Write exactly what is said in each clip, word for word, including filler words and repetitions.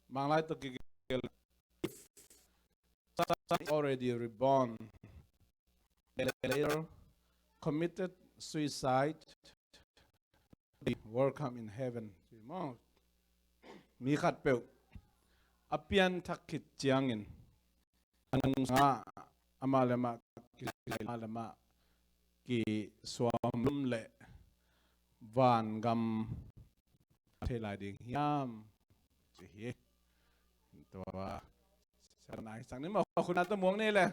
Manglai tawh kigel, if someone is already reborn, later committed suicide, be welcome in heaven. Ci maw? Mi khatpeuh a pianthak khit ciangin a nungsungah amah le amah ki-, amah le amah kisuamlum leh vangam a thei lai ding hiam? Ci hi. Tua, sa nai sang ni maw, khut na ta muang ni le.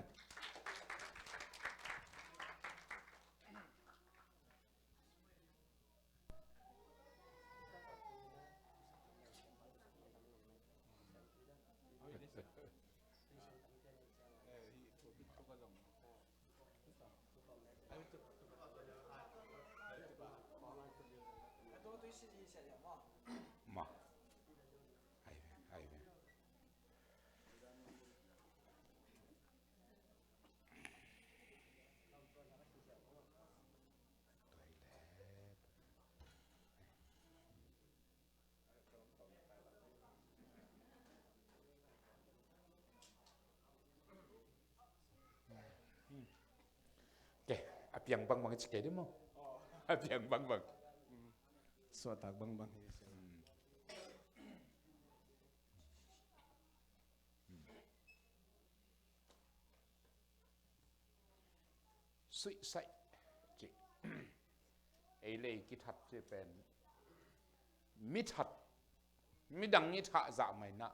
Ma. Ai ve, ai ve. Ke, a piang bangbang ci kei dih maw? A piang bangbang. Suahtak bangbang. Suicide cih, ei lei kithat cih pen mi that, midang i thah zah mah in ah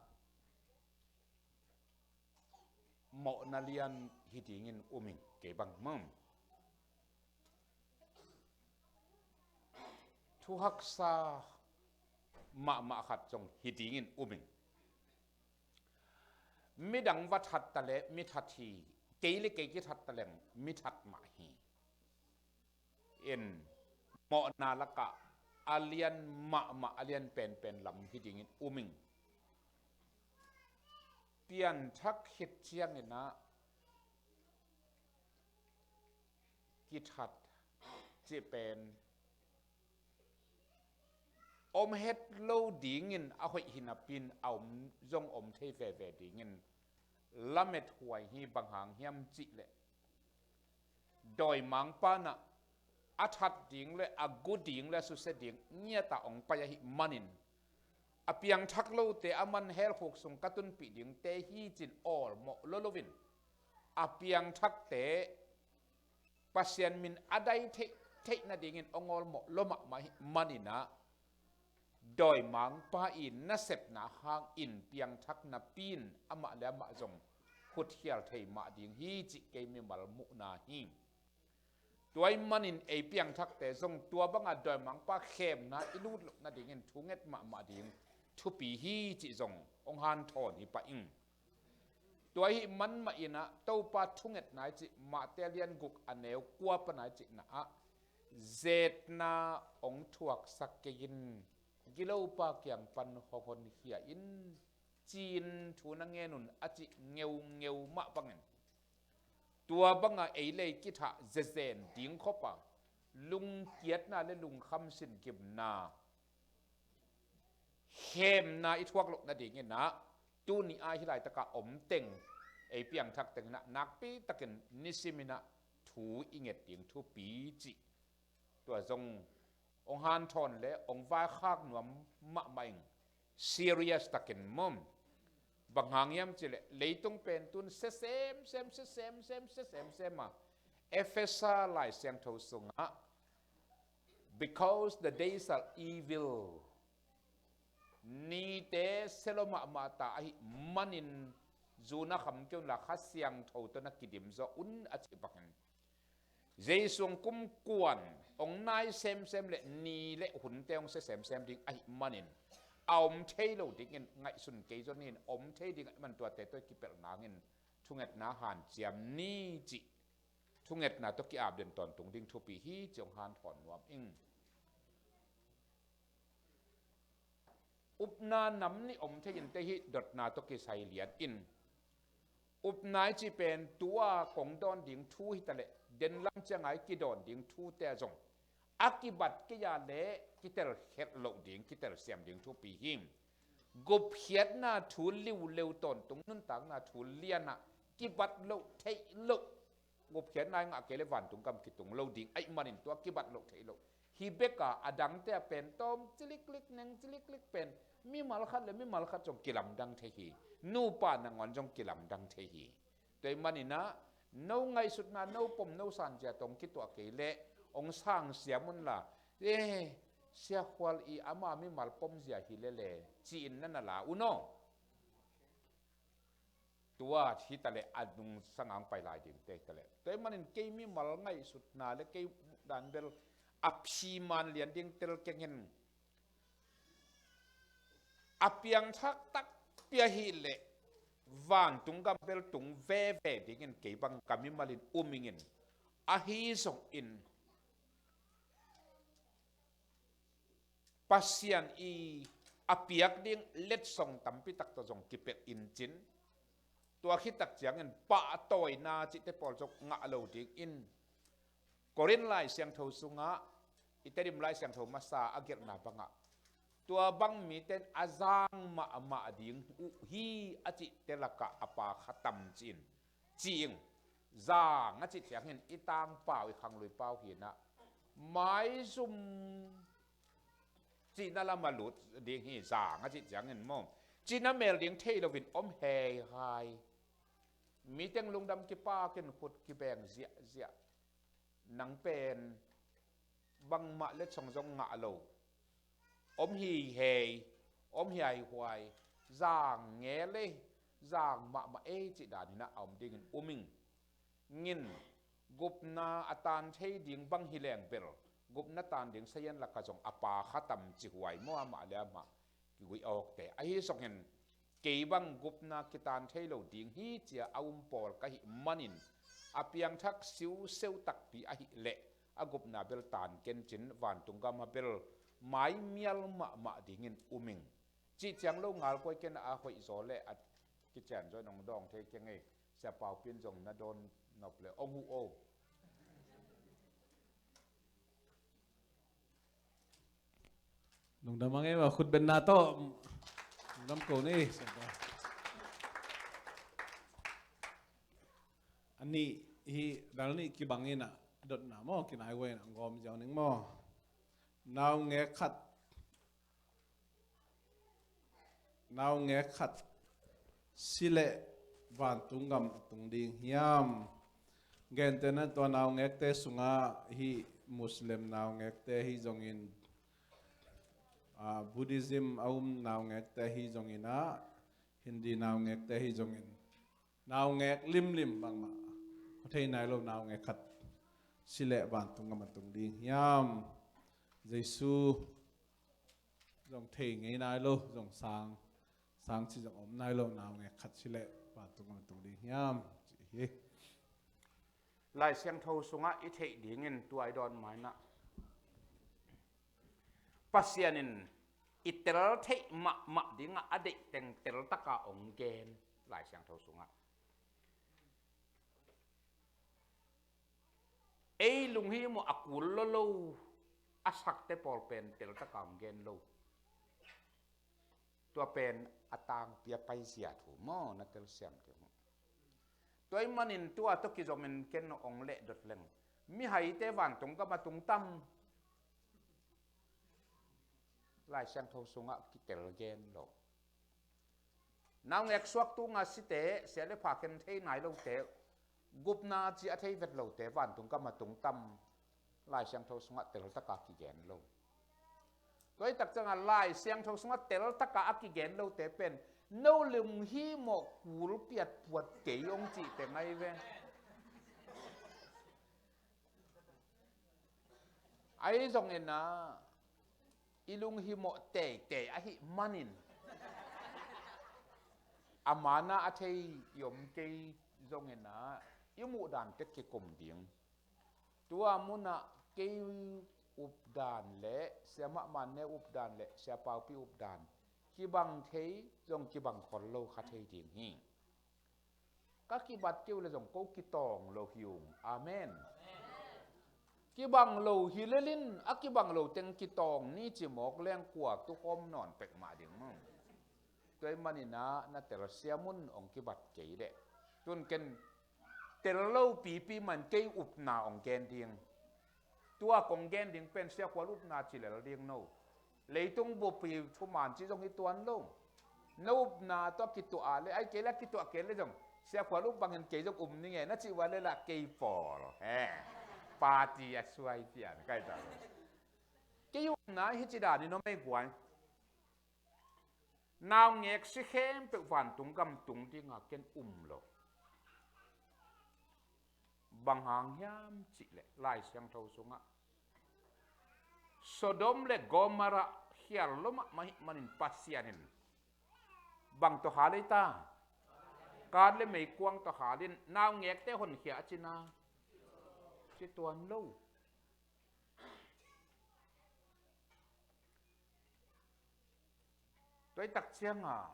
mawhna lian hi dingin um ing, kei bang maw. Thu haksa mahmah khat zong hi dingin um ing. Midang va that ta leh mi that hi, kei le kei kithat ta leng mi that mah hi. In, mawhna lakah a lian mahmah, a lian penpen lam hi dingin um ing. Pianthak khit ciangin ah kithat cih pen om het lo dingin a hoih hi napi in a om zong om thei veve dingin lamethuai hi. Bang hang hiam cih leh dawimangpa in ah a that ding le a gu ding le a susia ding ngiat ah hong pai ahih manin, a piangthak lote a man helkhuk sung ka tunpih dingte hi ci-in awlmawh lolo in, a piangthakte Pasian min a dai theih, theih nadingin hong awlmawh lo mahmah ahih manin ah, dawimangpa i nasepna hangin piangthak napi in amah le amah zong hutkhial thei mah ding hi cih kei mimal muhna hi. Tua ahih manin ei piangthakte zong tua banga dawimangpa khemna i lut loh nadingin thunget mahmah ding thupi hi cih zong hong hanthawn hi pah ing. Tua ahih man mah in ah Topa thungetna i cih Mate lian guk a neu kua pana i cihna ah, zetna hong thuaksak kei in, gilopa kiang pan hong honkhia in, ci-in thu na ngen un a cih ngeungeu mah bangin, tua banga ei lei kithah zezen ding khop a lungkiatna le lungkham sin gimna, khemna i thuak loh nadingin ah, tuni a hih laitakah om teng ei piangthak teng in ah nakpi takin nisim in ah thu i nget ding thupi cih tua zong hong hanthawn le hong vaikhak nuam mahmah ing. Serious takin maw. Bang hang hiam cih leh leitung pen tun sia semsem, sia semsem, sia semsem a, Efesa Lai Siangtho sungah, "Because the days are evil." Nite sia lo mahmah ta ahih manin, zu na kham kei unla Kha Siangtho tawh na kidim zawh un a cih bangin, Jesu hong kum kuan, hong nai semsem le ni le hunte hong sia semsem ding ahih manin, a om thei lo dingin ngaihsun kei zaw ni in, om thei ding ahih man tuate tawh i kipelh nangin thungetna hanciam ni cih, thungetna tawh ki-ap den tawntung ding thupi hi cih hong hanthawn nuam ing. Upna nam nih om thei in te hih dotna tawh kisai lian in, upna i cih pen tua kong dawn ding thu hi ta leh, den lam cianga i kidawn ding thute zong a kibat kei a leh kitel khelh loh ding, kitel siam ding thupi hi. Gupkhiatna thu liuleu tawntung nuntakna thu lianah kibat loh theih loh. Gupkhiatna i ngah kei le vantung gam kitung lo ding ahih manin tua kibat loh theih loh. Hi beka a dangte a pen tawm ciliklik neng ciliklik pen mimal khat le mimal khat zong kilamdang thei hi. Nupa nangawn zong kilamdang thei hi. Tua ahih maninah no ngaihsutna no pom no sanzia tawh hong kituah kei leh hong sang siam unla, eh, Sia Khual i ama mimal pomzia hi lele ci-in na na la un aw. Tua hitaleh a nungsanga hong pai lai dingte hitaleh. Tua ahih manin kei mimal ngaihsutna le kei muhdan bel a phiman lian ding tel keng hen. A piangthak takpi ahih leh vantung gam bel tung veve dingin kei bang ka mimalin um ingin. Ahi zongin Pasian i a piak ding letsong tampi tak tawh zong kipelh in cin. Tua khit tak ciangin pahtawina cihte pawl zong ngah lo dingin Korin Lai Siangtho sungah i Tedim Lai Siangtho masa a gelhna bangah tua bang mite in a zang mahmah ding uh hi a cihte lakah a pa kha tam ci-in ci-in zang a cih ciangin i tangpau i khanglui pau hinah maizum cihna lamah lut ding hi. Zang a cih ciangin maw, cihna mel ding thei loin om heihai. Miteng lungdam kipakin khut kibeng ziahziah. Nang pen bangmah letsong zong ngah lo. Om hi hei, om hi haihuai, zang ngel ei, zang mahmah ei cih dan hinah a om dingin um ing. Ngin gupna a taan thei ding bang hi leng bel gupna taan ding sayan lakah zong a pa kha tam ci huai maw amah le amah kiguih awkte. Ahi zongin kei bang gupna kitaan thei lo ding hi cia a um pawl ka hih manin a piangthak siuseu takpi ahih leh a gupna bel taan ken cin vantung gam a bel maimial mahmah dingin um ing. Cih ciang lo ngal kuai ken a hoih zaw le a kician zaw in hong dawng thei keng ei. Sia Paupin zong na dawn nop le hong huh o. Lungdam a ngei ma khut benna tawh. Lungdam ko ni. A nih hi dal nih kibang inah dotna maw kinai wei inah gawm ziau ning maw. Naungek khat, naungek khat si leh vantung gam a tung ding hiam? Gentehna tua naungekte sungah hih Muslim naungekte hi zongin, ah, Buddhism a um naungekte hi zongin ah, Hindi naungekte hi zongin, naungek limlim bangmah khuathei nai lo naungek khat si leh vantung gam a tung ding hiam? Jesu zong thei ngei nai lo, zong sang, sang ci zong om nai lo naungek khat si leh vantung gam a tung ding hiam? Ci hi. Lai Siangtho sungah i theih dingin tua i dawn mainah Pasian in i tel theih mahmah dingah a deih teng teltaka hong gen. Lai Siangtho sungah ei lunghimawh a kul lolo a sakte pawl pen teltaka hong gen lo. Tua pen a tangpi a paizia thu maw na telsiam kei uh. Tua ahih manin tua tawh kizomin ken hong lehdot leng mihaite vantung gam a tung tam? Lai Siangtho sungah kitel gen lo. Naungek suaktu nga site, sia le pha khen thei nai lote, gupna ci a thei vet lote vantung gam a tung tam? Lai Siangtho sungah teltaka kigen lo. Tua i tak ciangah Lai Siangtho sungah teltaka a kigen lote pen no lunghimawh kul piat puat kei hong cihte ngai ve. Ahi zongin ah i lunghimawh teitei ahih manin a mana a thei i om kei zongin ah i muhdante kikum ding. Tua munah kei updan le Sia Mahmah Ne updan le Sia Paupi updan kibang thei zong kibang khol lo kha thei ding hi. Ka kibat kei uh le zong ko kitawng lo hi ung. Amen. Kibang lo hi lelin a kibang lo teng kitawng ni ci mawk leng kua tukhawm nawn pek mah ding maw? Tua ahih manin ah na telsiam un, hong kibat kei leh. Tun ken tel lo pipi man kei upna hong gen ding. Tua kong gen ding pen Sia Khual upna ci lel ding no. Leitung bup hi, thuman cih zong hi tuan lo. Na upna tawh a kituah leh, ahih kei leh a kituah kei leh zong, Sia Khual up bangin kei zong um ning e na cih uh leh lah kei pawl. He. Party a suai pian kai ta. Kei upna hi ci dan in om ei guai. Naungek si khempeuh vantung gam tung dinga ken um lo. Bang hang hiam cih leh Lai Siangtho sungah Sodom le Gomorrah khial lo mahmah ahih manin Pasian in bang tawh hal ei ta? Kat le meikuang tawh hal in naungekte honkhia a cina ci tuan lo. Tua ahih tak cianga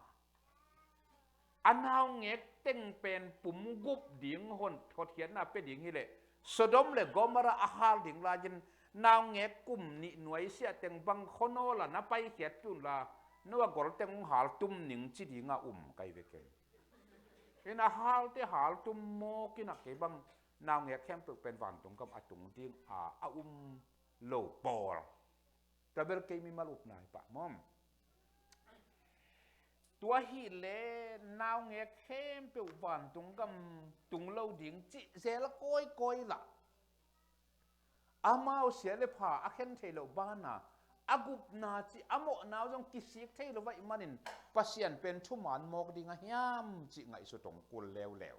a naungek teng pen pum gup ding hon hotkhiatna pia ding hileh Sodom le Gomorrah a hal ding lai-in naungek kum nih nuaisiah teng bang khuanawl a na paikhiat tun la Noah gol teng hong hal tum ning ci dinga um kai ve kei. Ina halte hal tum mawk ina kei bang naungek khempeuh pen vantung gam a tung dinga a um lo pawl. Tua bel kei mimal upna hi pah mawm. Tua hileh naungek khempeuh vantung gam tung lo ding cih zel kawikawi lah amau sia le pha a khen thei loh bana a gupna cih a mawhna uh zong kisik thei lo ahih manin Pasian pen thuman mawk ding a hiam cih ngaihsut hong kul leuleu.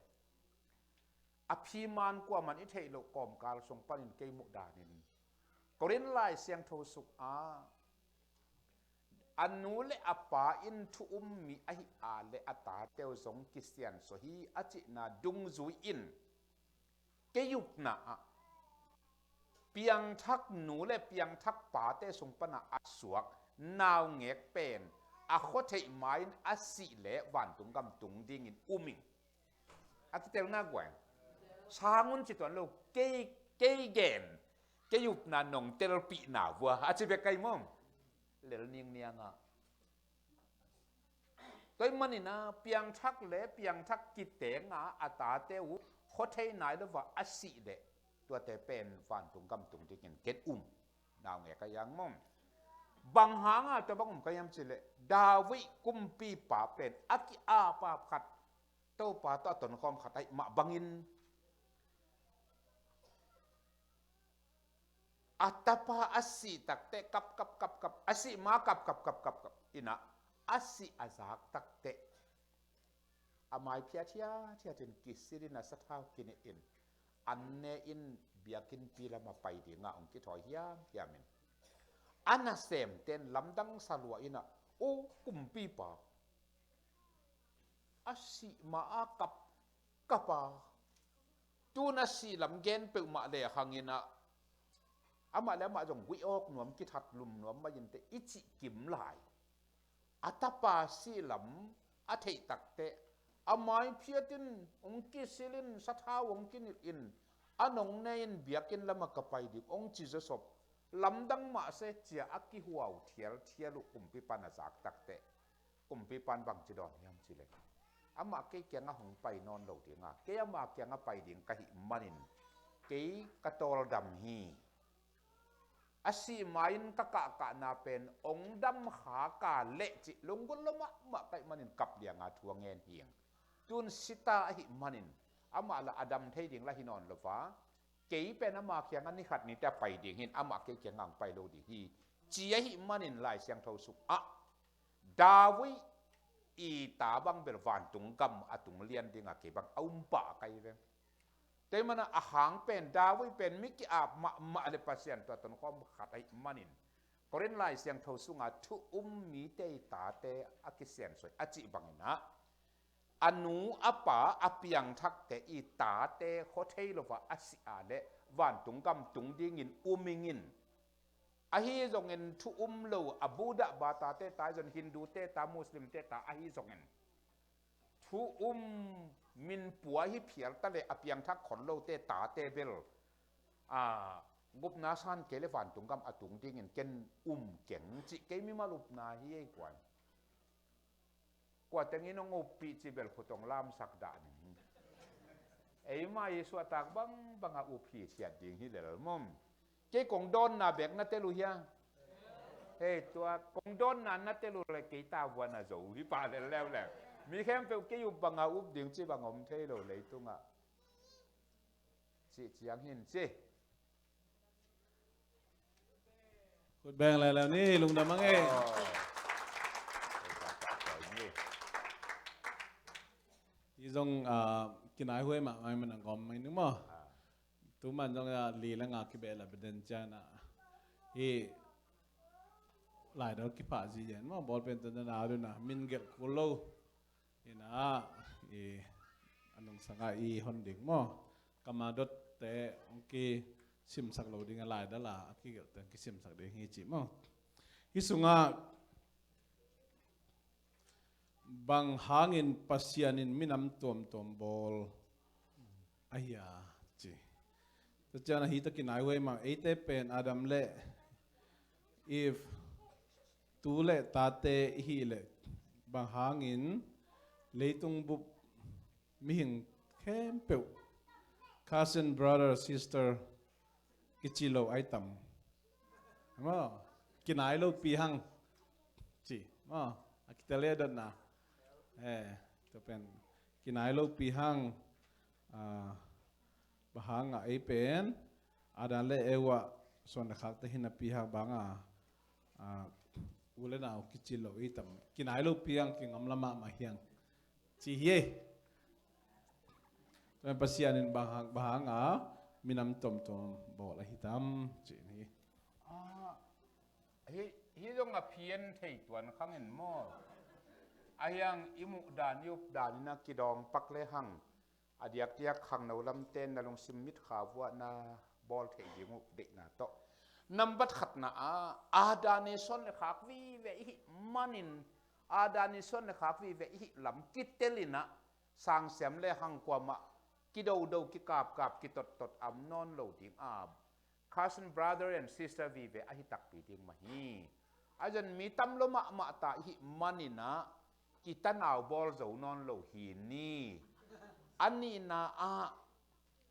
A phiman kuaman i theih loh kawmkal sung panin kei muh danin Korin Lai Siangtho sungah a nu le a pa in thu um mi ahih a le a tate uh zong kisiansuah hi a cihna dungzui in kei upna ah piangthak nu le piangthak pate sung pana a suak naungek pen a khuatheih ma-in a sih leh vantung gam tung dingin um ing. A kitelna guai. Sang un ci tuan lo, kei, kei gen, kei upna nong telpihna vua a ci bek kai mawm. Lel ningnianga. Tua ahih manin a piangthak le piangthak kitenga a tate uh khuathei nai lo va a sih leh tuate pen vantung gam tung dingin ken um. Naungek a iang mawm. Bang hanga tua bang um ka hiam cih leh David kumpipa pen a ki-ap a khat Topa tawh a tonkhawm khat ahih mah bangin a tapa a sih takteh kap kap kap kap, a sih ma kap kap kap kap kap ina a sih a zak takteh a mai phiat hiathiat in kisil in a sathau kinih in an ne in biakinnpi lamah pai dinga hong kithawi hiamhiam in a nasemten lamdang sa lua ina, "O kumpipa, a sih ma a kap kap a, tun a sih lam gen peuhmah lehang ina amah le amah zong guih awk nuam kithat lum nuam mah inteh," i cih kim lai. A tapa sih lam a theih takteh a mai phiat in hong kisil in sathau hong kinih in a nong ne in biakinn lamah ka pai ding hong ci zawsop lamdang mah se cia a kihuau thialthial uh kumpipan a zak takteh kumpipan bang ci dawn hiam cih leh, "Amah kei kiangah hong pai nawn lo dinga, kei ama kiangah pai ding ka hih manin kei ka tawldam hi. A sih ma-in ka kahkahna pen hong dam kha ka leh," cih lunggulh lo mahmah ka hih manin kap lianga thu a ngen hi. Tun sita ahih manin amah lah a dam thei ding lah hi nawn lo va, kei pen ama kiangah ni khat ni teh a pai ding hi in amah kei kiangah hong pai lo ding hi, ci ahih manin Lai Siangtho sungah David i ta bang bel vantung gam a tung lian dinga kei bang a um pah ka hi ve. Tua ahih manin a hang pen David pen mi ki-ap mahmah le Pasian tawh a tonkhawm khat ahih manin Korin Lai Siangtho sungah thu um mite i tate a kisiansuah a cih bangin ah a nu a pa a piangthakte i tate khuathei lo va a sih a leh vantung gam tung dingin um ing in. Ahi zongin thu um lo a Buddha bata te ta, ahi zongin Hindu te ta, Muslim te ta ahi zongin thu um min pua hi phial ta leh a piangthak khol lote tate bel a gupna san kei leh vantung gam a tung dingin ken um keng cih kei mimal upna hi ei kuan. Kua tengin hong uppih ci bel khut hong lamsak dah ning. Eima i suahtak bangbang a up hithiat ding hi lel mom. Kei kong dawnna bek na tel uh hia? Hei, tua kong dawnna na tel uh le kei tavuan a zo hi pah lel leuleu. Mi khempeuh kei up banga up ding ci bang om thei lo leitungah. Cih ciang hin ci. Khut beng leuleu ni, lungdam a ngei. Oh. Hi zong, ah, kinai huai mahmah man a gawm mai ni maw. Ah. Tuman zong a li le nga kibeh la beden ciana. Hi laidal kipah zi yen maw, bawlpen tun na na dun a min gelh kul lo. Ina, i, a nungsanga i hon ding maw. Kama dotte hong kisimsak lo ding a laidal a, a kigelhte hong kisimsak ding hi ci maw. Hi sunga bang hangin Pasian in minam tuamtuam bawl ahia ci. Tua ciang a hi ta kinai huai mah, eite pen Adam le Eve tu le tate i hih leh bang hangin leitung bup mihing khempeuh, cousin, brother, sister, kici lo ai tam. Maw, kinai lo pi hang ci. Maw, a kitel e dotna. Eh, tua pen kinai lo pi hang, ah, bang hang a ei pen Adam le Eva suan le khakte hi napi hang bang a, ah, u le nau kici lo i tam. Kinai lo pi hang, kingam lamah mah hiang. Ci hi ei. Tua Pasian in bang hang, bang hang a minam tomtom bawl ahi tam ci hi. Ah, hi, hi zong a phian thei tuan khangin maw. A hiang i muh dan, i up dan in a kidawng pak le hang. A diakdiak khangno lamte na lungsim mit kha vuahna bawl thei ding uh deihna tawh. Nambat khatna ah, Adam i suan le khak vive i hih manin, Adam i suan le khak vive i hih lam kitelinah, sangsiam le hang kuamah kidodo, kikapkap, kitottot am nawn lo ding a, cousin, brother and sister vive ahi takpi ding mah hi. A zan mi tam lo mahmah ta i hih maninah, kitanau bawl zo nawn lo hi ni. A nihna ah,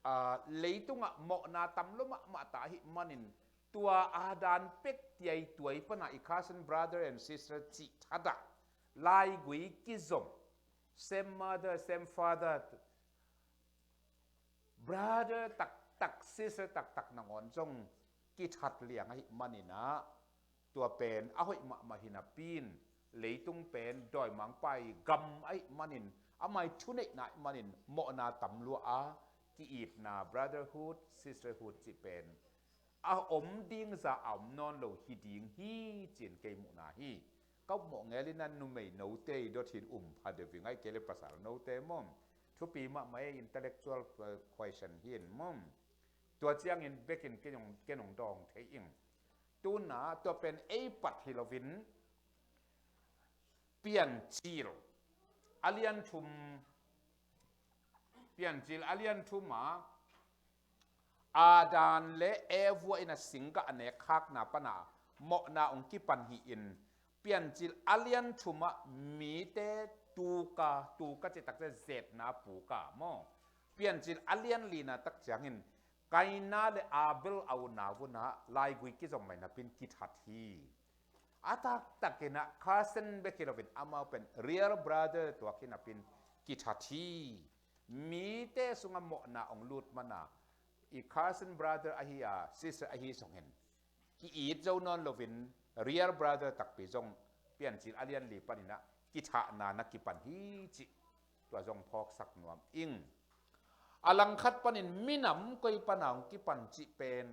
ah, leitungah mawhna tam lo mahmah ta i hih manin, tua a dan pek tiaituai pana i cousin, brother and sister cih thatah, laigui kizom, same mother, same father, brother taktak, sister taktak nangawn zong kithat liang ahih maninah, tua pen a hoih mahmah hi napi-in, leitung pen dawimangpa i gam ahih manin, amah i thuneihna ahih manin mawhna tam lua a, ki-itna, brotherhood, sisterhood cih pen a om ding za a om nawn lo hi ding hi, ci-in kei muhna hi. Ka upmawh ngelinah numei note i dot hin um pha deuh i ngai kei le pasal note maw. Thupi mahmah e, intellectual, eh, question hi in maw. Tua ciangin bekin ken hong, ken hong dawng thei ing. Tuna tua pen ei pat hi loin, Piancil a lian thum, Piancil a lian thum a, Adam le Eva in a singgah a nek khakna pana mawhna hong kipan hi-in, Piancil a lian thum ah mite tuka, tuka cih takte zetna puka maw. Piancil a lian lina tak ciangin Kaina le Abel a utna vunah laigui kizom mai napi-in kithat hi. A taktakinah cousin bek hi loin amau pen real brother tuak hi napi-in kithat hi. Mite sungah mawhna hong lut mana i cousin brother ahi a, sister ahi zongin ki-it zo nawn loin real brother takpi zong Piancil a lian li paninah kithahna na kipan hi cih tua zong phawksak nuam ing. A langkhat panin minam koi pana hong kipan cih pen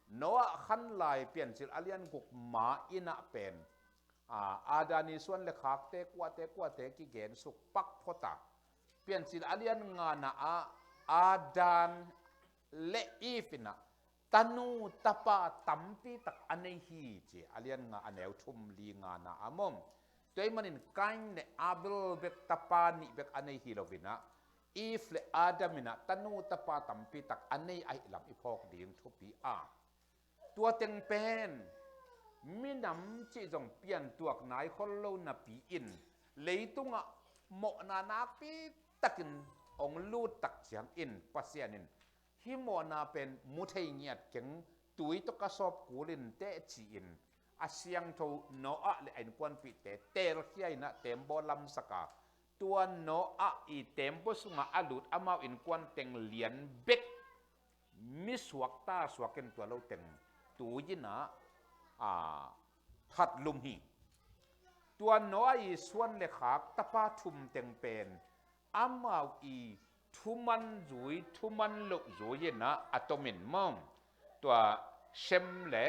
Noah khanlai Piancil a lian guk ma innah pen, a, Adam i suan le khakte kuate kuate kigen suk pak phota. Piancil a lian ngana ah Adam le Eve innah tanu tapa tampi tak a nei hi ci, a lian nga a neu thum li ngana a maw. Tua ahih manin Kain le Abel bek tapa nih bek a nei hi loinah Eve le Adam innah tanu tapa tampi tak a nei ahih lam i phawk ding thupi a. Tua teng pen minam cih zong piantuak nai khol lo napi-in leitungah mawhna nakpi takin hong lut tak ciangin Pasian in hih mawhna pen mu thei ngiat keng, tui tawh ka sawp kul in teh ci-in a siangtho Noah le a innkuanpihte teelkhia in ah tembaw lamsak a, tua Noah i tembaw sungah a lut amau innkuan teng lian bek, mi suakta suak in tua lo teng tui in ah, a, that lum hi. Tua Noah i suan le khak tapa thum teng pen amau i thuman zui, thuman loh zui in ah a tom in maw. Tua Shem le,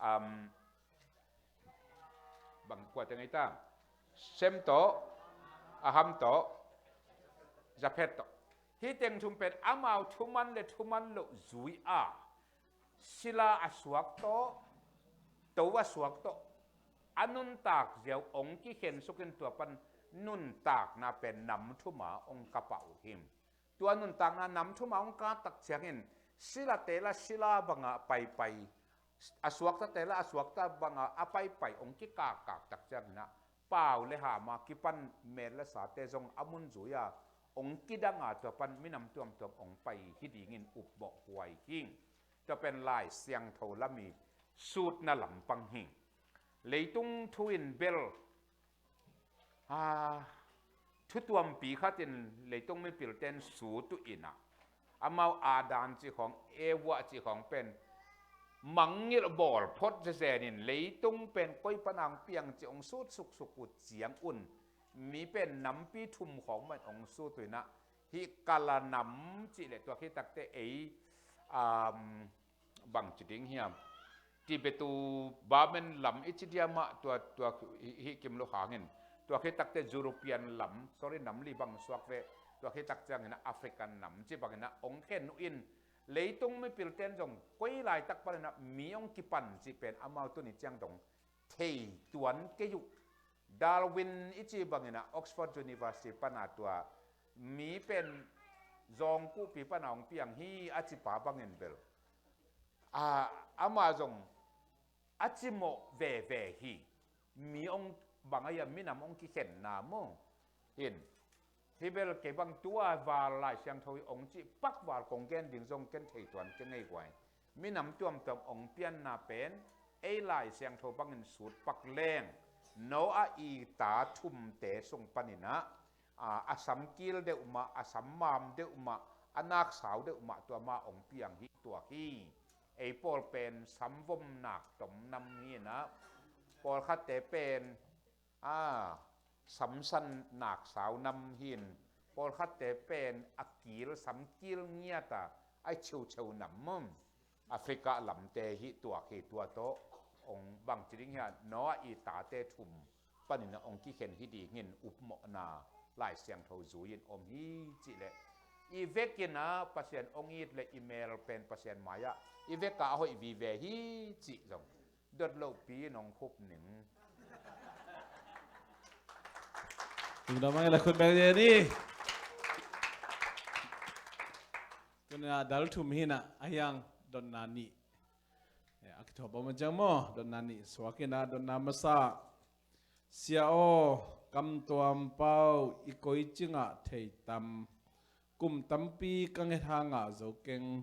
um, bang kua teng ei ta, Shem tawh, Ham tawh, Japheth tawh. Hih teng thum pen amau thuman le thuman loh zui a, sila a suak tawh, to a suak tawh, a nuntak ziau hong kikhensuk in tua pan nuntakna pen nam thum a hong kap uh hi. Tua nuntakna nam thum a hong kap tak ciangin, sila tela sila bangah paipai, a suakta tela a suakta bangah a paipai hong kikakkak tak ciangin ah, pau le ham a kipan mel le sate zong a mun zui a hong kidang a, tua pan minam tuamtuam hong pai hi dingin upmawh huai hi. Tua pen Lai Siangtho lam i sutna lampang hi. Leitung thu in bel, a, thu tuampi khat in leitung mipilten sut uh in ah, amau Adam cih khawng, Eva cih khawng pen mangngilh bawl phot zezen in, leitung pen koi pan a hong piang cih hong sut suksuk uh ciang un, mi pen nampi thum khawng mah in hong sut uh in ah, hih Kala nam cih le tua khit takte ei, um, bangci ding hiam, Tibetu Burman lam i ci diam ah, tua, tua hih, hih kim lo hangin, tua khit takte European lam, sorry, nam li bang suak ve, tua khit tak ciangin ah African nam ci bangin ah hong khen uh in, leitung mipilten zong koi laitak panin ah mi hong kipan cih pen amau tuni ciang dong thei tuan kei uh. Darwin i ci bangin ah Oxford University pan a tua mi pen zawngkuhpi pan a hong piang hi a ci pa bangin bel, a, amah zong a cimawh veve hi. Mi hong bang a hiam, minam hong kikhenna maw. Hin, hi bel kei bang tua val Lai Siangtho i hong cih pak val kong gen ding zong ken thei tuan kei ngei guai. Minam tuamtuam hong pianna pen ei Lai Siangtho bangin sut pak leng, Noah i ta thumte sung panin ah, a, a sam kil deuh mah, a sam mam deuh mah, a naksau deuh mah, tua mah hong piang hi tuak hi. Ei pawl pen sam vom nak tom nam hi in ah, pawlkhatte pen, a, samsan naksau nam hi in, pawlkhatte pen a kil, sam kil ngiat a, a i cheucheu nam maw. Africa lamte hi tuak hi, tua tawh hong bangci ding hiam, Noah i tate thum panin ah hong kikhen hi dingin upmawhna Lai Siangtho zui in om hi cih leh, i vekin ah Pasian hong it leh i mel pen Pasian mai-ah i vek ah a hoih vive hi cih zong dot lohpi in hong khup ning. Tung dam ang i la khut beng ni. Tuni a dal thum hi in ah, a hiang dotna nih. Eh, a kithuah bawm a ciang maw, dotna nih suak hi in ah, dotna masa. Sia aw, kamtuam pau i koici ngah thei tam. Kum tampi ka nget hang ngah zo keng.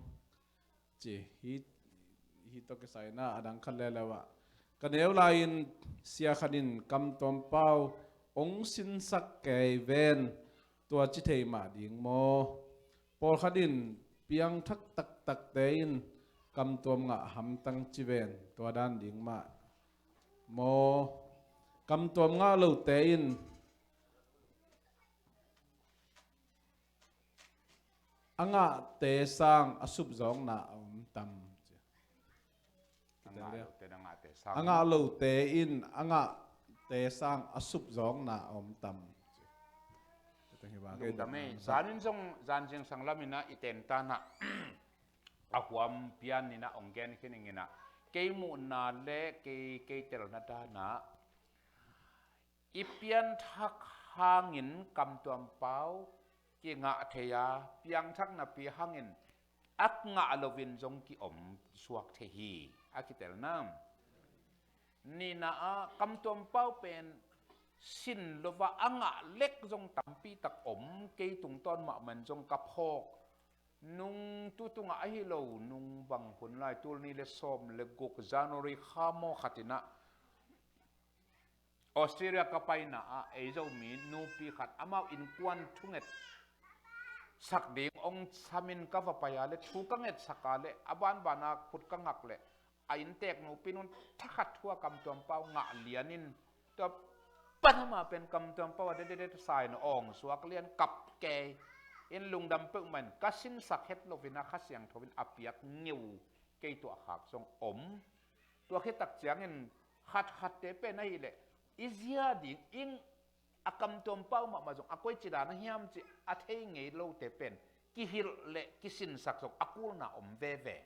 Ci hi, hi tawh kisai in ah a dang khat leuleu ah, ka neu lai-in sia khat in kamtuam pau hong sinsak kei ven, tua ci thei mah ding maw? Pawlkhat in piangthak taktakte in kamtuam ngah hamtang ci ven, tua dan ding mah maw? Kamtuam ngah lote in a ngahte sang a supzawkna a om tam. A ngah lote in a ngahte sang, a ngah lote in a ngahte sang a supzawkna a om tam. Lungdam ei. Zan in zong, zan zingsang lam in ah i tentan ah a huam pian in ah hong gen khin ing in ah, kei muhna le kei, kei telna dan ah, i pianthak hangin kamtuam pau kingah thei a, piangthak napi hangin a ngah loin zong kiom suak thei hi, a kitelna. Nihna ah, kamtuam pau pen sin lo a, a ngah lek zong tampi tak om, kei tungtawn mahmah in zong ka phawk. Nung tu tungah ahi lo, nung bang hun lai, tul nih le sawm le guk January kha maw khat in ah Australia ka paina ah ei Zomi nupi khat amau innkuan thunget sak ding ong samin ka va pai a le, thu ka ngetsak a le, a banbana khut ka ngak le, a inntek nupi nun thakhat thu a Kam Tuam Pau ngah lianin, tua pan ama pen Kam Tuam Pau a dededet sain awng suak lian kap kei in lungdam peuhmah in ka sinsak het loin a Kha Siangtho in a piak ngeu kei tua khak zong om. Tua khit tak ciangin khatkhatte pen ahileh i zia ding ing a Kam Tuam Pau mahmah zong a koici dan a hiam cih a thei ngei lote pen kihilh le kisinsak zong a kulna om veve.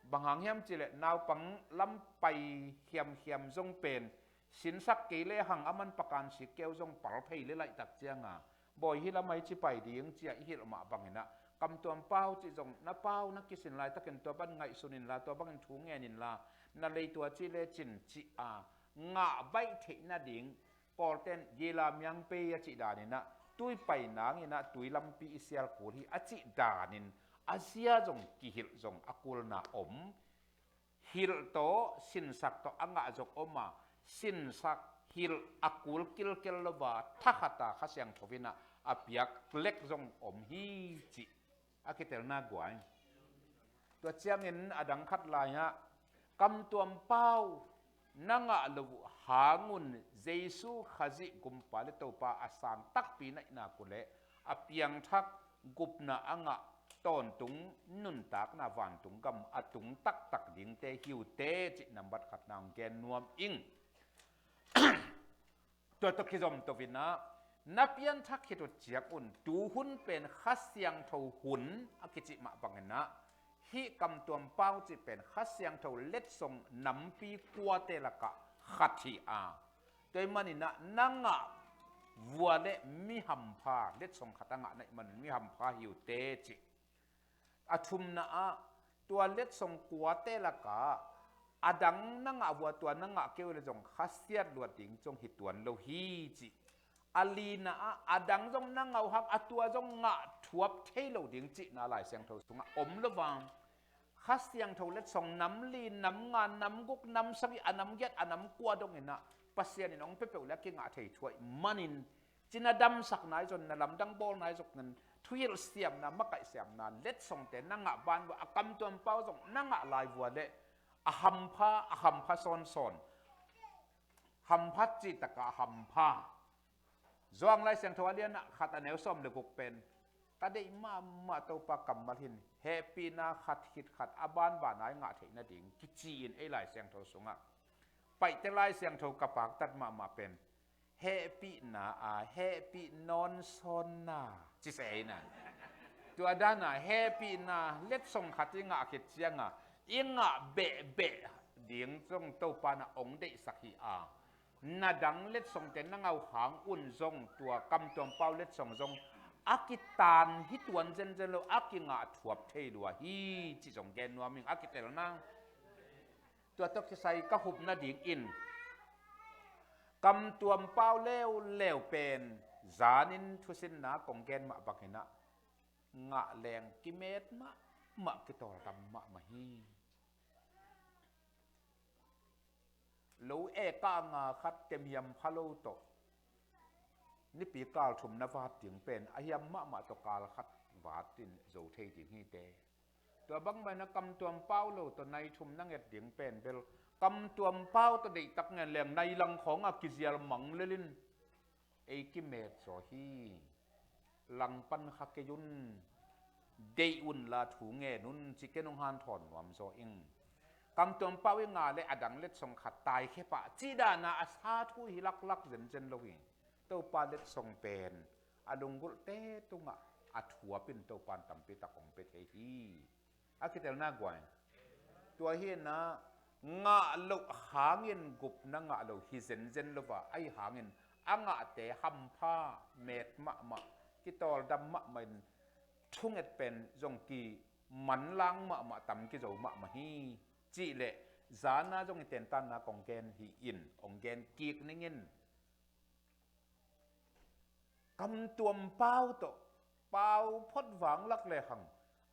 Bang hang hiam cihleh naupang lam pai hiamhiam zong pen sinsak kei le hang a man pakan sik keu zong pal phei le laihtak cianga, bawi hi lamai ci pai ding cia i hilh mah bangin ah Kam Tuam Pau cih zong na pau na kisin laitakin tua bang ngaihsun inla, tua bangin thu ngen inla, na lei tua cih le cin cih a ngah baih theih nading Kawlten gila miang pei a cih danin ah tui pai nangin ah tui lampi i sial kul hi a cih danin a zia zong kihilh zong a kulna om. Hilh tawh sinsak tawh a ngah zong om a, sinsak hilh a kul kilkel lo a, thakhat a Kha Siangtho in ah a piak lek zong om hi cih a kitelna guai. Tua ciangin a dang khat lai ah Kam Tuam Pau na ngah loh hangun Jesu Khazih Gumpa le Topa a sang takpi naihna kul le a piangthak gupna a ngah tawntung nuntakna vantung gam a tung taktak dingte hi uh teh cih nambat khat nang gen nuam ing. Tua tawh kizom to in ah na pianthak khit uh ciang un tu hun pen Kha Siangtho hun a kicih mah bangin ah hih Kam Tuam Pau cih pen Kha Siangtho letsong nampi kuate lakah khat hi a, tua ahih manin ah na ngah vua le mi hampha, letsong khat a ngah na hih manin mi hampha hi uh teh cih. A thumna ah tua letsong kuate lakah a dang na ngah vua tua na ngah kei uh le zong khasiat luat ding zong hi tuan lo hi cih. A lina ah a dang zong na ngah uh hang a tua zong ngah thuap thei lo ding cihna Lai Siangtho sungah om lo vang. Kha Siangtho letsong nam li, nam nga, nam guk, nam sagih, a nam giat, a nam kua dongin ah Pasian in hong pia peuh le a kingah thei thuah ih manin cina damsak nai zong, na lamdang bawl nai zong nan thuhilh siamna, makaih siamna letsongte na ngah ban vua a Kam Tuam Pau zong na ngah lai vua le a hampha, a hampha sawnsawn. Hampha cih takah a hampha. Johan Lai Siangtho a lianah khat a neu sawm le guk pen ka deih mahmah Topa kammal hin hehpihna khat khit khat a banbana i ngah theih nading kici-in ei Lai Siangtho sungah Paite Lai Siangtho ka paktat mahmah pen hehpihna a hehpih nawnsawnna ci se ei na. Tua dana hehpihna letsong khat i ngah khit cianga i ngah behbeh ding zong Topa na hong deihsak hi a, na dang letsongte na ngah uh hang un zong tua Kam Tuam Pau letsong zong a kitaan hi tuan zenzen lo, a kingah thuap thei lua hi cih zong gen nuam ing a kitelna. Tua tawh kisai ka hup nadingin Kam Tuam Pau leuleu pen zanin thusinna kong gen mah bangin ah ngah leng kimet mahmah, kitawldam mahmah hi. Lo e ka nga khat temhiam pha lo tawh nipi kal thum na vat ding pen a hiam mahmah tawh kal khat vat in zo thei ding hi teh. Tua bang mahin a Kam Tuam Pau lo tawh nai thum na nget ding pen bel Kam Tuam Pau tawh deihtak ngen leng nai lang khawngah kizial mang lelin ei kimet zaw hi. Langpan kha kei un, deih unla thu ngen un ci ken hong hanthawn nuam zaw ing. Kam Tuam Pau i ngah le a dang letsong khat taikhia pah cih dana a sa thu hi laklak zenzen lo hi. Topa letsong pen a lunggulhte tungah a thuap in Topa in tampi tak hong pia thei hi. A kitelna guai. Tua hi na ngah loh hangin gupna ngah lo hi zenzen lo va, ahi hangin a ngahte hampha, met mahmah, kitawldam mahmah in thunget pen zong kimanlang mahmah, tam kizo mahmah hi. Cihleh zana zong i tentanna kong gen hi in, kong gen kik ning in. Kamtuam pau tawh pau phot vanglak lehang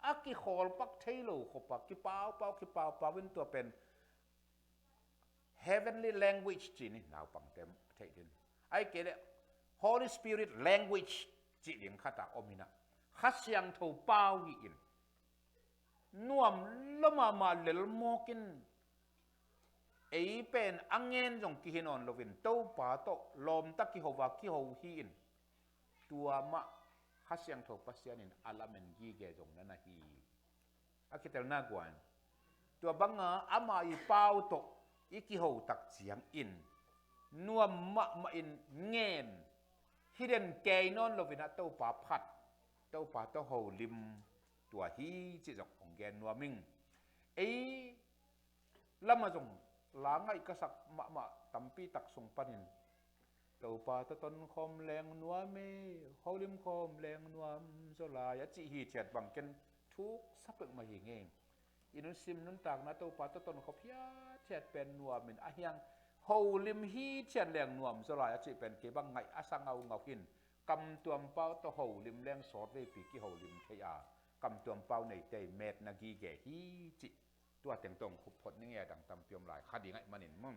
a kikhawl pak thei lo khop a kipaupau kipaupau in tua pen heavenly language ci-in naupangte theih ding. Ahih kei leh Holy Spirit language cih ding khat a om in ah Kha Siangtho pau hi-in nuam lua mahmah lelmawk in ei pen a ngen zong kihi nawn loin Topa tawh lawmta kiho a kiho hi-in tua mah Kha Siangtho Pasian in a lamen gige zong na na hi. A kitelna guan tua banga ama i pau tawh i kiho tak ciangin nuam mahmah in ngen hi den kei nawn loin ah Topa phat Topa tawh holim tua hi cih zong hong gen nuam ing. Ei lamah zong la ngaih ka sak mahmah tampi tak sung panin Topa tawh tonkhawm leng nuam e, holim khawm leng nuam zaw lai a cih hithiat bang ken thuk sa peuhmah hi ngei. I nusim nuntakna Topa tawh tonkhawm hithiat pen nuam in a hiang holim hithiat leng nuam zaw lai a cih pen kei bang ngaih a sa ngaungau hin Kamtuam pau tawh holim leng sawt veipi kiholim thei a Kamtuam pau neite metna gige hi cih tua teng tawh khup phot ning e, a dang tampi om lai kha ding ahih manin maw.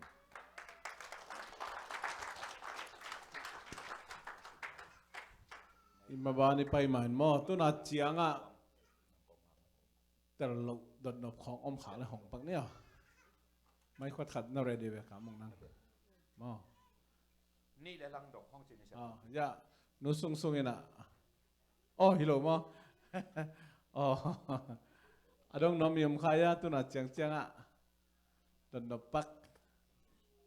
I maban i pai mah in maw tuna ciangah tel loh dotnop khawng om khak le hong pak ni aw. Mai khuat khat na ready ve ka mong nang maw. Nih le lang dong khawng cih ni sia. Ah, ya. Nu sungsung in ah. Oh, hi lo maw? Oh. A dong nuam i om kha a tuna ciangciang ah. Dotnop pak.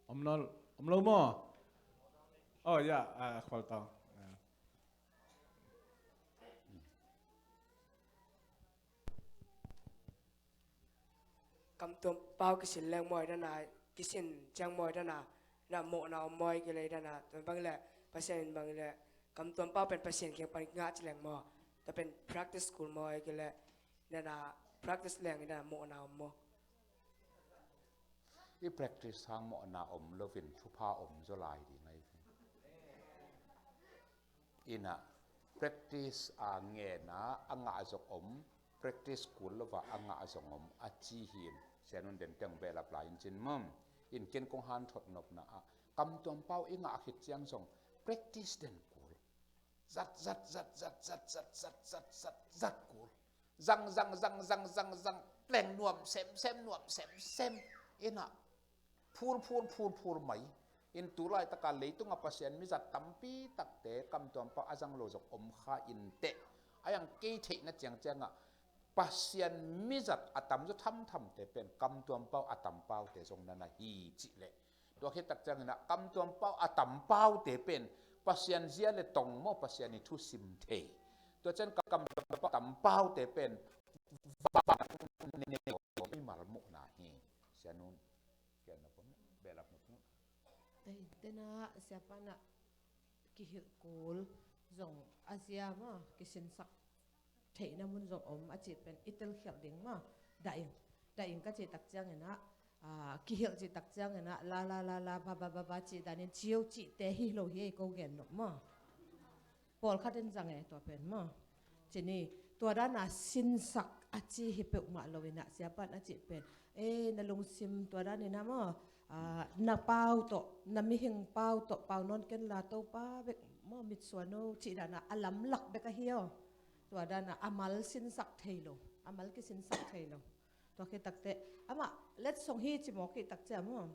Om lo, om lo maw? Oh, ya, ah, khual tawh. Kamtuam pau kisin leng mawi dana, kisin ciang mawi dana, na mawhna om mawi kei leh dana, tua bang leh Pasian in bang leh Kamtuam pau pen Pasian kiang pan ngah ci leng maw. Tua pen practice kul mawi kei leh dana, practice leng dana mawhna om maw. I practice hang mawhna om loin thupha om zaw lai ding ahi. Inah practice a ngen a a ngah zong om, practice kul lo a a ngah zong om a ci hi in. Sianun den teng behlap lai in cin mawm. In ken kong hanthot nopna ah Kamtuam pau i ngah khit ciang zong practice den kul. Zat zat zat zat zat zat zat zat zat zat kul. Zang zang zang zang zang zang leng nuam sem sem nuam sem sem. Inah phul phul phul phul mai. In tu laitaka leitunga Pasian mizat tampi takte Kamtuam pau a zang lo zong om kha in teh. A yang kei theihna ciangciangah Pasian mizat a tamzaw thamthamte pen Kamtuam pau a tampaute zong na na hi cih leh. Tua khit tak ciangin ah Kamtuam pau a tampaute pen Pasian zia le tong maw Pasian i thusim thei. Tua cian Kamtuam pau a tampaute pen vang nei mal muhna hi. Sianun. Kian na pon, behlap na pon. Ei, tena siapa na kihilh kul zong a zia maw, kisinsak theihna mun zong om a cih pen i telkhialh ding maw. Dah ing, dah ing ka cih tak ciangin ah, ah, kihilh cih tak ciangin ah, la la la la, ba ba ba ba cih danin ciu cihte hi lo hi ei ko gen nop maw. Pawlkhat in zang e tua pen maw. Cini, tua dana sinsak a ci hi peuhmah lo inah siapan a cih pen. E, na lungsim tua danin ah maw. Ah, na pau tawh, na mihing pau tawh, pau nawn ken la Topa bek maw mitsuan o cih dana a lamlak bek ahi aw. Tua dana a mal sinsak thei lo, a mal kisinsak thei lo. Tua khit takteh, amah letsong hi ci mawk khit tak ciah maw.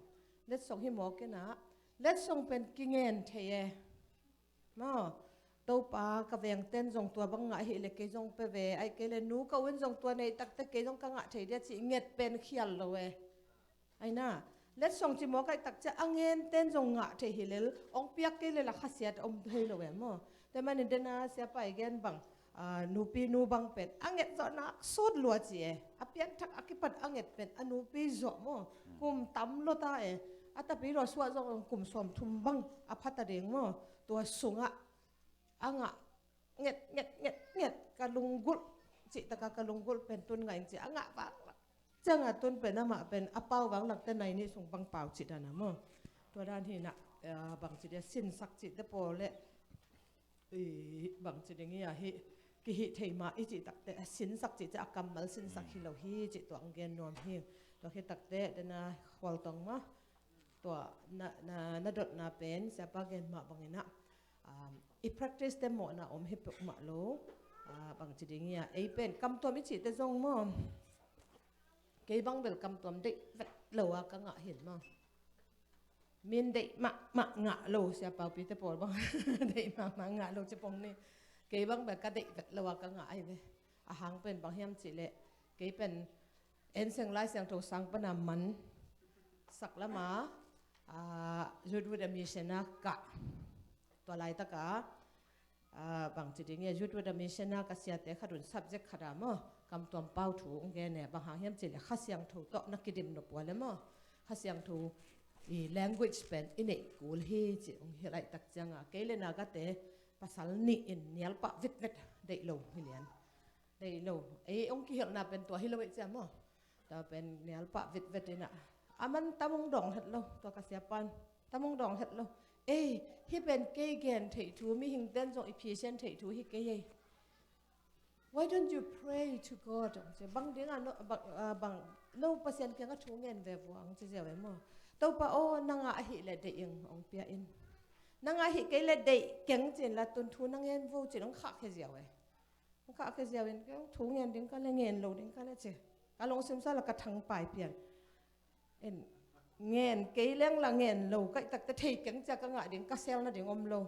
Letsong hi mawk inah, letsong pen kingen thei e. Maw, Topa ka vengten zong tua bang ngah hi le kei zong pe ve, ai kei le nu ka un zong tua nei takte kei zong ka ngah thei dia cih nget pen khial lo e. Aina, letsong ci mawk ai tak ciah a ngenten zong ngah thei hi lel, ong piak kei le la khasiat om thei lo e maw. Te manin dena siapa i gen bang, ah, nupi nu bang pen a nget zawh nak sawt lua ci e. A pianthak a kipat a nget pen a nupi zawh maw. Kum tam lua ta e. A tapi lua suah zawh kum sawm thum bang a phat a ding maw. Tua sungah a ngah nget nget nget nget ka lunggulh cih taka ka lunggulh pen tun ngah in cih a ngah vang lak cianga tun pen amah pen a pau vang lak te nai nih sung bang pau cih dana maw. Tua dan hinah, eh, bang cih dia sinsak cih te pawl le i, bangci ding hi a, hih kihih thei mah i cih takte, a sinsak cih ciang a kammal sinsak hi lo hi cih tua ang gen nuam hi. Tua khit takte dena khualtong mah tua na, na, na dotna pen siapa gen mah bangin ah, um, i practice te mawhna om hi peuhmah lo. Ah, bangci ding hi a, ei pen kamtuam i cihte zong maw, kei bang bel kamtuam deih vet lo a ka ngah hin maw. Min deih mahmah ngah lo, siapaupite pawl bang deih mahmah ngah lo ci pong ni. Kei bang bel ka deih vet lo a ka ngah ahi ve. A hang pen bang hiam cihleh, kei pen enseng Lai Siangtho sang pana man sak lama, ah, Youth with a Mission a kah. Tua laitaka, ah, bangci ding hi a, Youth with a Mission a ka siate khat un subject khat a maw, kamtuam pau thu ong gen e, bang hang hiam cihleh Kha Siangtho tawh na kidim nop uh a le maw, Kha Siangtho i language pen i neih kul hi ci ong hilh laitak cianga, kei le na gate pasal nih in nialpah vitvet deih lo hi lian. Deih lo. Ei ong kihilhna pen tua hi lo ei cia maw. Tua pen nialpah vitvet in ah, a man tam ong dawng het lo, tua ka siapan tam ong dawng het lo. Ei, hih pen kei gen theih thu, mihingten zong i phisian theih thu hi kei ei. Why don't you pray to God? Ong ci, bang dingah no, bang, ah, bang, no Pasian kiangah thu ngen ve vua ong ci ziau e maw. Topa aw, nangah ahih leh deih ing ong pia in. Nangah ahih kei leh deih keng ci inla tun thu na ngen vo ci in ong khahkhia ziau e. Ong khahkhia ziau in, kei ong thu ngen ding ka le, ngen lo ding ka le ci. Ka lungsim sung la ka thangpai pian. En, ngen kei leng la ngen lo, ka i takte thei keng cia ka ngah ding, ka sel nading om lo.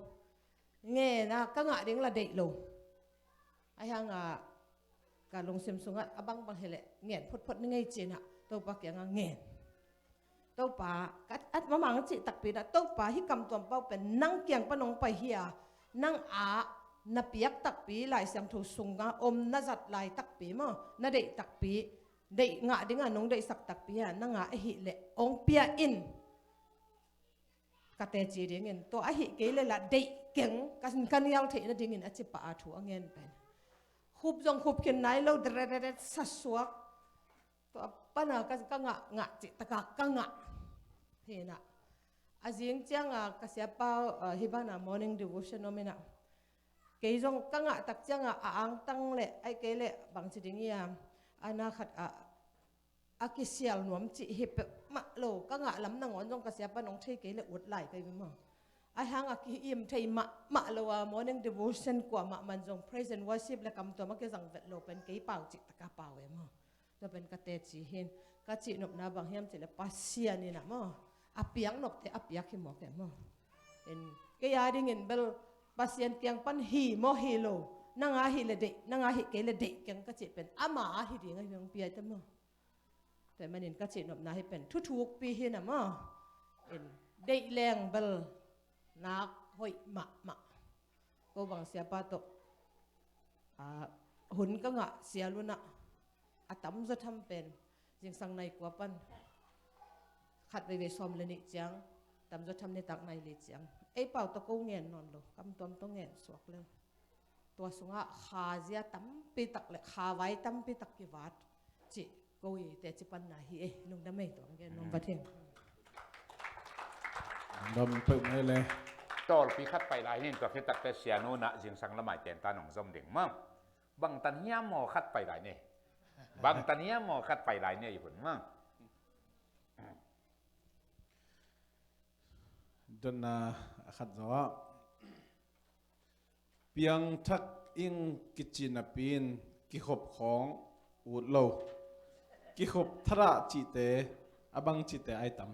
Ngen a ka ngah ding la deih lo. Ahi hanga ka lungsim sungah a bangbang hileh ngen photphot ni ngei cinah Topa kiangah ngen. Topa, ka at mamang cih takpi dah, Topa, hih kamtuam pau pen nang kiang pan ong pai hi a, nang a na piak takpi, Lai Siangtho sunga om na zat lai takpi maw, na deih takpi, deih ngah dinga nong deihsak takpi a, nang a ahih leh ong pia in. Ka teci dingin, tua ahih kei le lah deih keng, ka, ka nial theih nadingin a ci pah a thu a ngen pen. Khup zong khup khin nai lo, deret, deret, sasuak. Tua pana ka, ka ngah, ngah cih taka ka ngah. Hinah. A zing cianga ka siapa, ah, hih bana morning devotion om inah. Kei zong ka ngah tak cianga a angtang le, ai kei le bangci ding ia, a na khat a, a kisial nuam cih hi peuhmah lo. Ka ngah lam nangawn zong ka siapa nong thei kei le ut lai ka hi maw. Ai hanga ki-im thei mahmah lo a, morning devotion kuamah man zong praise and worship le kamtuam a kizang vet lo pen kei pau cih taka pau e maw. Tua pen ka teci hin, ka cihnopna bang hiam cihleh Pasian inah maw, a piak nokte a piak hi mawk e maw. In, kei a dingin bel Pasian kiang pan hi maw hi lo, nang a hih le deih, nang a hih kei le deih keng ka cih pen ama a hi ding a hi ong piaite maw. Tua manin ka cihnopna hi pen thuthukpi hinah maw. In, deih leng bel nak hoih mahmah. Ko bang siapa tawh, ah, hun ka ngah sial unah a tamzaw tham pen zingsang nai kua pan khat veivei sawm le nih ciang, tamzaw tham nitak nai li ciang, ei pau tawh ko ngen nawn lo, kamtuam tawh ngen suak lel. Tua sungah kha zia tampi tak le kha vai tampi tak kivat cih ko i teci panna hi e. Lungdam ei, tua ang gen nuam vat hing. Lungdam peuh mai le. Tawlpi khat pai lai nin, tua khit takte Sianu nah zingsang lamai tenta nong zom ding maw. Bangtan hiam maw khat pai lai ni. Bangtan hiam maw khat pai lai ni, i hun maw. Donna a khat zawh. Piangthak ing kici napi in kikhop khawng ut lo. Kikhop thadah cihte a bang cihte ai tam.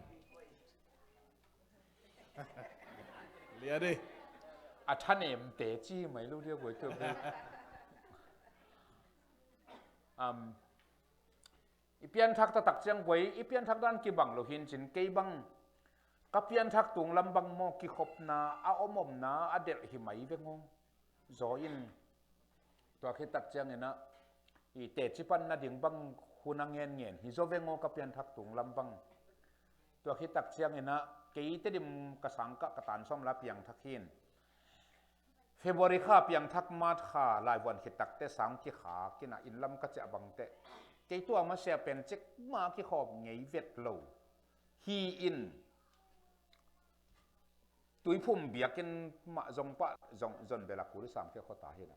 Lia dih. A thanemte ci mai lo dia guai tua. Um, I pianthak taktak ciang guai, i pianthak dan kibang lo hin cin, kei bang ka pianthak tung lam bang maw, kikhopna a om omna a delh hi mai veng aw. Zaw in tua khit tak cianginah i teci pan nading bang hun a ngen ngen hi zaw veng aw, ka pianthak tung lam bang. Tua khit tak cianginah kei Tedim ka sangkah ka tan sawm la piangthak hin. February kha piangthak, March kha laivuan khit takte sang kikhak inah inn lam ka ciah bangte kei tua masia pen cikmah kikhawm ngei vet lo hi in. Tuiphum biakinn mah zong pah zong zon bel a kul i sam khe khawta hi na.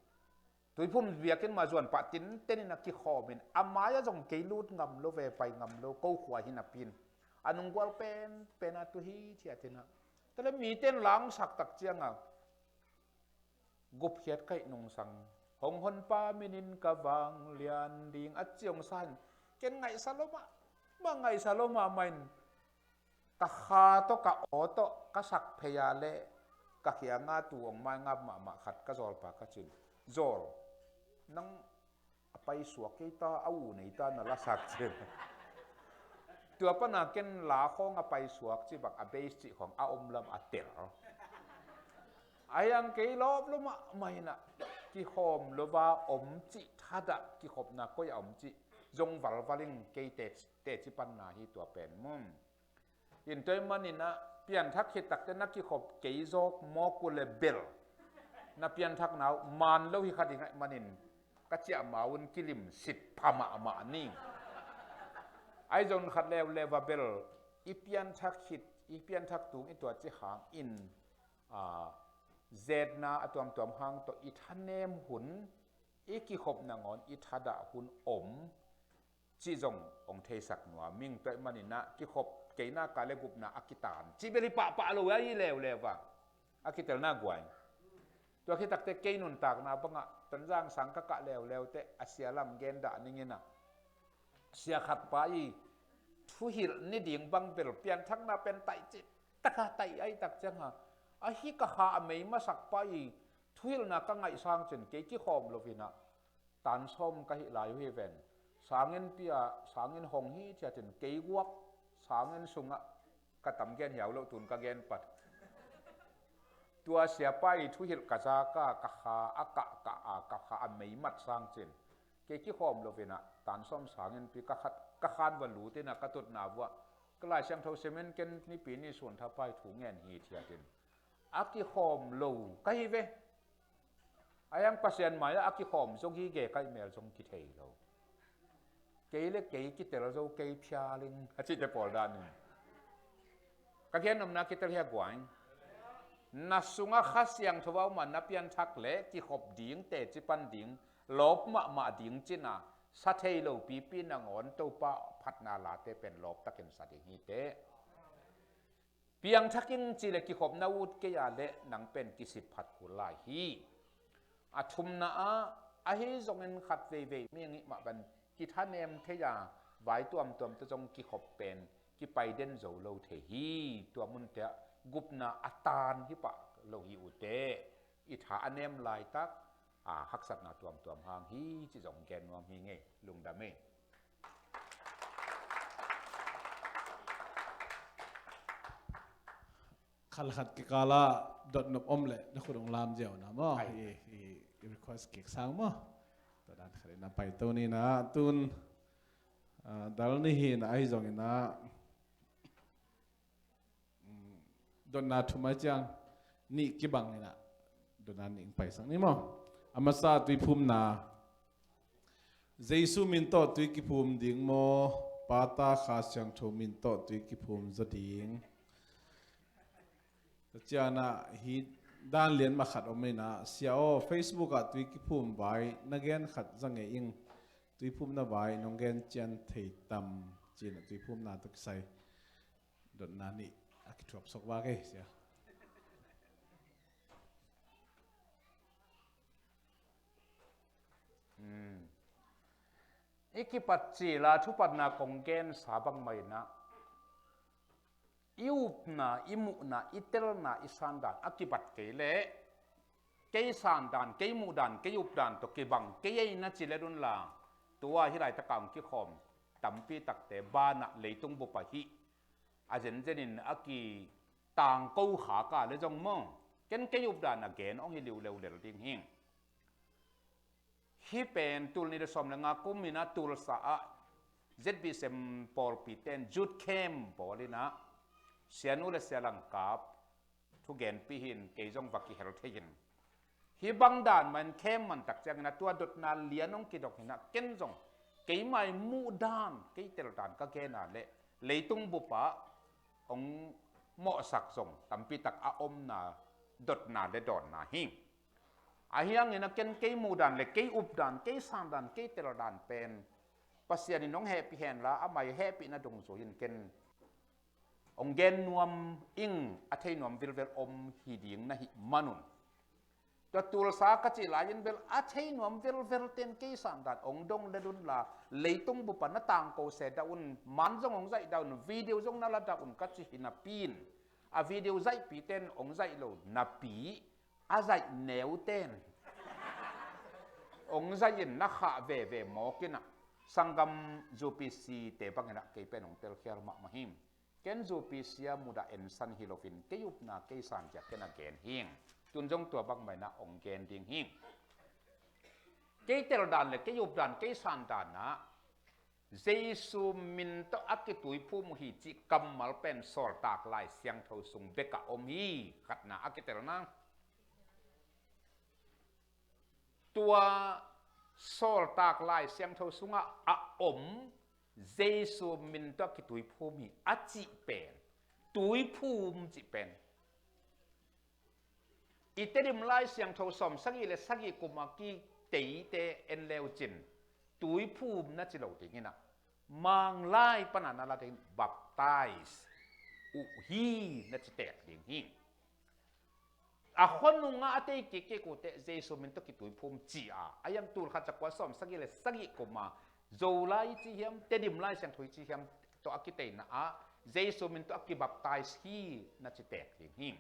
Tuiphum biakinn mah zuan pah tinten in a kikhawm in a mai-ah zong kei lut ngam lo ve, pai ngam lo, ko khua hi napi in a nunggual penpen a tu hithiat in a. Tua leh mite in la hong sak tak ciang a gupkhiat ka hih nungsang, hong honpa min in ka vanglian ding a ci hong sa in, ken ngaihsa lo mahmah, ngaihsa lo mahmah in, ka kha tawh ka aw tawh ka sak phei a leh ka kianga tu hong maingap mahmah khat ka zawlpa ka ci in, zawl, nang a paisuak kei ta, a u nei ta, na la sak ci in. Tua pan a ken la khawng a paisuak cih bang, a bass cih khawng a om lam a tel. Ahi hang kei lawp lo mahmah in a, kikhawm lo a om cih thadah, kikhopna koi a om cih zong valval ing, kei te, teci panna hi tua pen maw. In tua ahih manin a, pianthak khit tak teh na kikhop kei zawk mawk uh leh bel na pianthakna uh man lo hi kha ding ahih manin, ka ciahma un kilim sit pha mahmah ni. Ahi zongin khat leuleu a bel i pianthak khit, i pianthak tung i tua cih hangin, a, zetna a tuamtuam hang tawh i thanem hun, i kikhop nangawn i thadah hun om cih zong hong theisak nuam ing. Tua ahih manin a, kikhop keina ka leh gupna a kitan cih bel hi pahpah lo a, hi leuleu a, a kitelna guai. Tua khit tak teh kei nuntakna bangah Tonzang sang ka kah leuleu teh a sia lam gen dah ning in a, sia khat pa i thuhilh ni ding bang bel pianthakna pen taih cih tak a, taih ahih tak ciang a, ahi ka kha a mei masak pa i thuhilhna ka ngaih sang cin kei kikhawm lo in a, tan sawm ka hih lai uh hi ven. Sanginn pi-a sanginn hong hithiat in kei guak sanginn sungah ka tam gen hiau loh, tun ka gen pat. Tua siapa i thuhilh ka zak a, ka kha a kahkah a, ka kha a mei mat sang cin kei kikhawm lo in a, tan sawm sanginn pi ka khat, ka khan va lut in a, ka tutna vuah ka Lai Siangtho sim in ken nipi ni sun thapai thu ngen hithiat in a kikhawm lo ka hi ve. Ahi hang Pasian mai-ah a kikhawm zong hi, gei ka hih mel zong kithei lo. Kei leh kei kitel zo, kei phial ing a cihte pawl danin. Ka gen nopna kitel hi a guai. Na sungah Kha Siangtho a om a, na pianthak leh kikhop ding, teci pan ding, lawp mahmah ding cih a sa thei lo pipi nangawn Topa phatna late pen lawp takin sa ding hi teh. Piangthak ing ci leh kikhopna ut kei a leh nang pen kisip phat kul lai hi. A thumna ah, ahi zongin khat veivei mi a ngih mah bang kithanem thei a, vai tuamtuam tawh zong kikhop pen kipai den zo lo thei hi. Tua munte ah gupna a tan hi pah lo hi uh teh. I tha a nem laitak, a, haksatna tuamtuam hang hi cih zong gen nuam hi ing ei. Lungdam ei. Khat le khat kikal ah dotnop om leh na khut hong lam ziau na maw? Ai. I, i, i request kik sang maw? Tua dan khat in a paito ni na, tun, ah, dal ni hi na, ahi zongin a, mm, dotna thum ahih ciang nih kibang in a, dotna nih hong paisak ni maw? A masa tuiphumna. Jesu min tawh tui kiphum ding maw, Pa, Ta, Kha Siangtho min tawh tui kiphum zaw ding. Tua ciang a hih dan lian mah khat om in a, Sia aw, Facebook ah tui kiphum vai na gen khat za ngei ing, tuiphumna vai nong gen cian thei tam, ci-in a tuiphumna tawh kisai dotna nih a kithuap sok vak ei, Sia. Hmm. I kipat cil a thupatna kong gensa bangmah in a, i upna, i muhna, i telna, i sandan a kibat kei leh, kei sandan, kei muhdan, kei updan tawh kibang kei ei na ci let un la, tua hih laitak a hong kikhawm tampi takte banah leitung bup ah hih a zenzen in a kitangko khak a leh zong maw, ken kei updan a gen hong hi liuleu lel ding hi. Hih pen tul nih le sawm le nga kum in a Tulsa ah Z B C M pawlpi ten youth camp bawl in a, Sianu le Sia Langkap thugenpih hi in, kei zong va kihel thei hi in. Hih bang dan mah in camp man tak ciangin a, tua dotna lian hong kidok hi in a, ken zong keimah i muhdan, kei teldan ka gen a leh leitung bup ah hong mawhsak zong tampitak a omna, dotna le dawnna hi. Ahi hangin a ken kei muhdan le kei updan, kei sandan, kei teldan pen Pasian in hong hehpih henla, amah i hehpihna dungzui in ken hong gen nuam ing, a thei nuam vilvel om hi ding na hih manun. Tua tulsa ka cih lai-in bel a thei nuam velvel ten kei sandan hong dong let unla, leitung bupa na tangko se dah un, man zong hong zaih dah un, video zong na la dah un ka cih hi napi-in, a video zaihpi ten hong zaih lo napi, a zaih neu ten hong zaih in na khah veve mawk in ah, sanggam U P C te bangin ah kei pen hong telkhial mahmah hi. Ken U P C a mudah ensan hi loin kei upna kei san ciat ken a gen hing. Tun zong tua bangmah in ah hong gen ding hing. Kei teldan le kei updan, kei sandan ah Jesu min tawh a kituiphum uh hi cih kammal pen Sawltak Lai Siangtho sung bekah om hi, khatna a kitelna. Tua Sawltak Lai Siangtho sungah a om Jesu min tawh a kituiphum hi a cih pen, tuiphum cih pen i Tedim Lai Siangtho sawmsagih le sagih kuma kiteite en leucin, tuiphum na ci lo dingin ah, Manglai pana na la ding, baptize uh hi na ci tek ding hi. A khonungah a tei kikkik uh teh Jesu min tawh kituiphum ci a, a yang tul khat za kua sawmsagih le sagih kuma Zolai i ci hiam, Tedim Lai Siangtho i ci hiam tawh a kiteina ah Jesu min tawh a kibaptize hi na ci tek ding hi.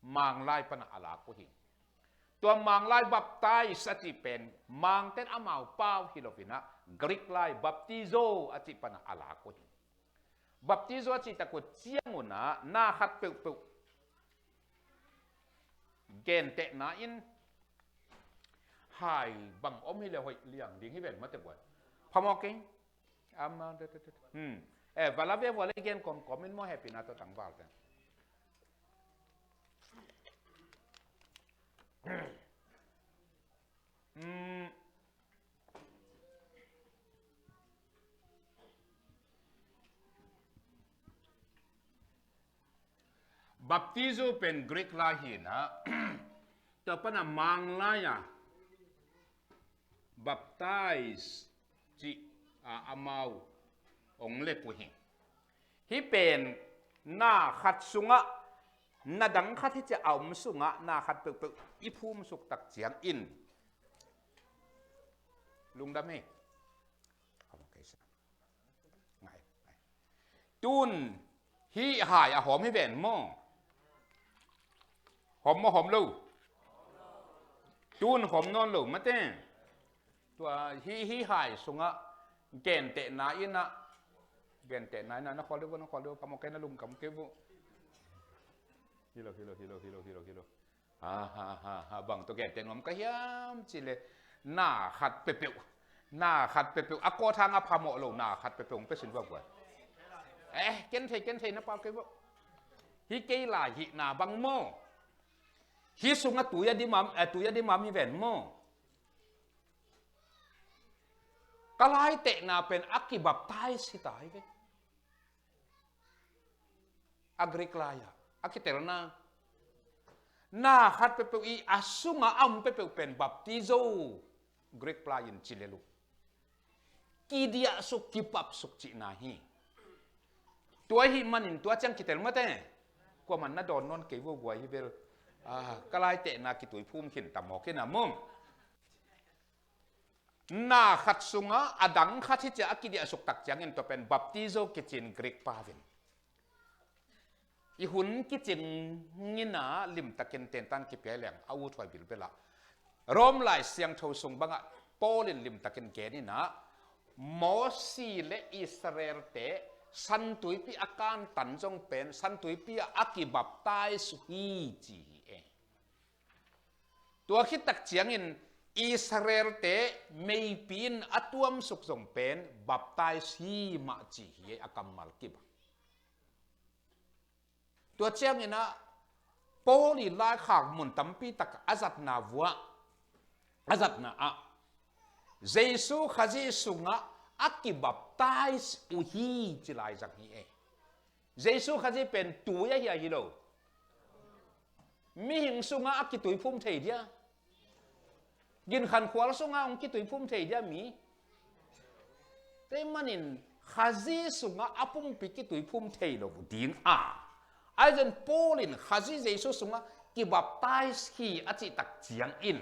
Manglai pana a lak uh hi. Tua Manglai baptize a cih pen Mangten amau pau hi loin ah, Greek lai baptizo a cih pana a lak uh hi. Baptizo a cih tak uh ciangun ah na khat peuhpeuh gentehna in, hai bang om hi le hoih liang ding hi ven mate guai. Phamawh kei. Ama, hmm. Eh, va la ve vua le i gen kawmkawm in maw, hehpihna tawh tangval te. Hmm. Baptizo pen Greek lai hi-in ah, tua pana Manglai a baptize cih a amau hong lek uh hi. Hih pen na khat sungah, na dang khat hi ciah a om sungah na khat peuhpeuh i phumsuk tak ciangin lungdam hi. Ngai, ngai. Tun hih hai a hawm hi ven maw? Hawm maw, hawm lo? Tun hawm nawn lo mate. Tua hih, hih hai sungah gentehna in ah, gentehna in ah, na khawl deuh vo, na khawl deuh vo, phamawh kei, na lungkam kei vo. Hi lo, hi lo, hi lo, hi lo, hi lo, hi lo. Ha, ha, ha, ha, bang tawh genteh nuam ka hiam cih leh, na khat peuhpeuh, na khat peuhpeuh, a kawt hang a phamawh lo na khat peuhpeuh hong pia sin vo guai. Eh, ken thei, ken thei, na pau kei vo. Hih kei lai hihna bang maw? Hih sungah tui a dimam, eh, tui a dimam hi ven maw? Ka laitehna pen a kibaptize hi ta hi ve. A Greek lai-ah a kitelna, na khat peuhpeuh i a sungah a om peuhpeuh pen baptizo, Greek lai-in ci lel uh. Kidiahsuk, kipapsuk cihna hi. Tua ahih manin tua ciang kitel mate. Kuaman na dawn nawn kei vo guai hi bel. Ah, ka laitehna kituiphum khin ta mawk hi na mum. Na khat sungah a dang khat hi ciah a kidiahsuk tak ciangin tua pen baptizo kici-in Greek pau-in. I hun kicing in ah limtakin tentan kipia leng a uthuai bilbel ah, Rom Lai Siangtho sung bangah Paul in limtakin gen in ah, Mosi le Israel-te San Tuipi a kantan zong pen San Tuipi ah a kibaptize uh hi ci hi e. Tua khit tak ciangin Israel-te meipi in a tuamsuk zong pen baptize hi mah ci hi e, a kammal kip a. Tua ciangin ah Paul i laikhak mun tampi tak a zatna vuah, a zatna ah Jesu Khazih sungah a kibaptize uh hi ci lai zang hi e. Jesu Khazih pen tui ahi a hi lo. Mihing sungah a kituiphum thei dia? Ginkhan khual sungah hong kituiphum thei dia mi? Tua ahih manin Khazih sungah a pumpi kituiphum thei lo ding a, ahi zongin Paul in Khazih Jesu sungah kibaptize hi a cih tak ciangin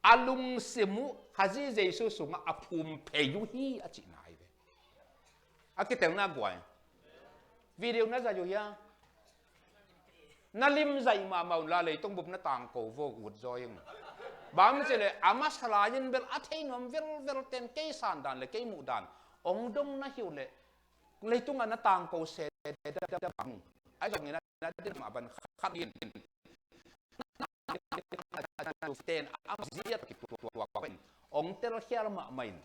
a lungsim uh Khazih Jesu sungah a phum phei uh hi a cihna hi ve. A kitelna guai. Video na zai uh hia? Na lim zai mahmah un la, leitung bup na tangko vo, ut zaw ing. Bang ci leh a masa lai-in bel a thei nuam velvel ten kei san dan le kei muh dan hong dong na hi uh leh, leitungah na tangko se dada bang. Ahi zongin na din mah ban khat in ten a masa zia tawh kituak pen hong telkhial mahmah in,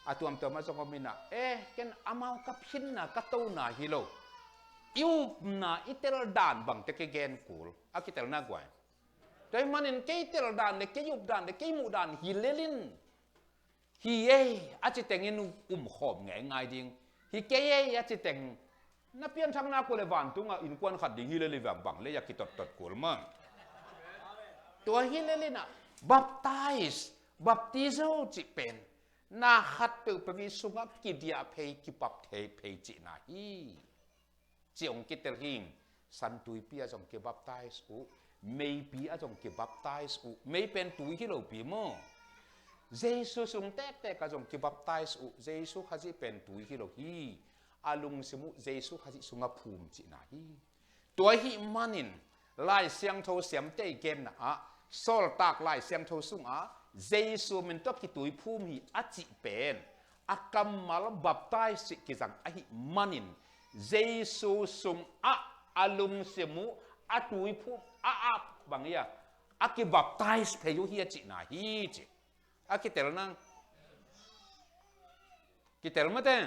a tuamtuam a zong om in ah, eh, ken amau ka phinna ka tona hi lo, i upna i tel dan bangte kigen kul. A kitelna guai. Tua ahih manin kei tel dan le kei up dan le kei muh dan hi lel in, hi ei a ci tengin um khawm ngeingai ding. Hi kei ei a ci teng, na pianthakna kul le vantungah innkuan khat ding hi lel i vang bang le a kitottot kul mah. Tua hi lel in ah baptize, baptizo cih pen na khat peuhpeuh i sungah kidiah phei, kibap thei phei cihna hi. Ci hong kitel hi. Santuipi ah zong kibaptize uh, meipi ah zong kibaptize uh. Mei pen tui hi lopi maw? Jesu sung tektek ah zong kibaptize uh. Jesu Khazih pen tui hi lo hi. A lungsim uh Jesu Khazih sungah phum cihna hi. Tua ahih manin Lai Siangtho siamte i genna ah, Sawltak Lai Siangtho sungah Jesu min tawh kituiphum hi a cih pen a kammal baptize cih kizang ahih manin Jesu sungah a lungsim uh a tuiphum a ap bang hi a, a kibaptize phei uh hi a cihna hi ci. A kitel nang. Kitel mate.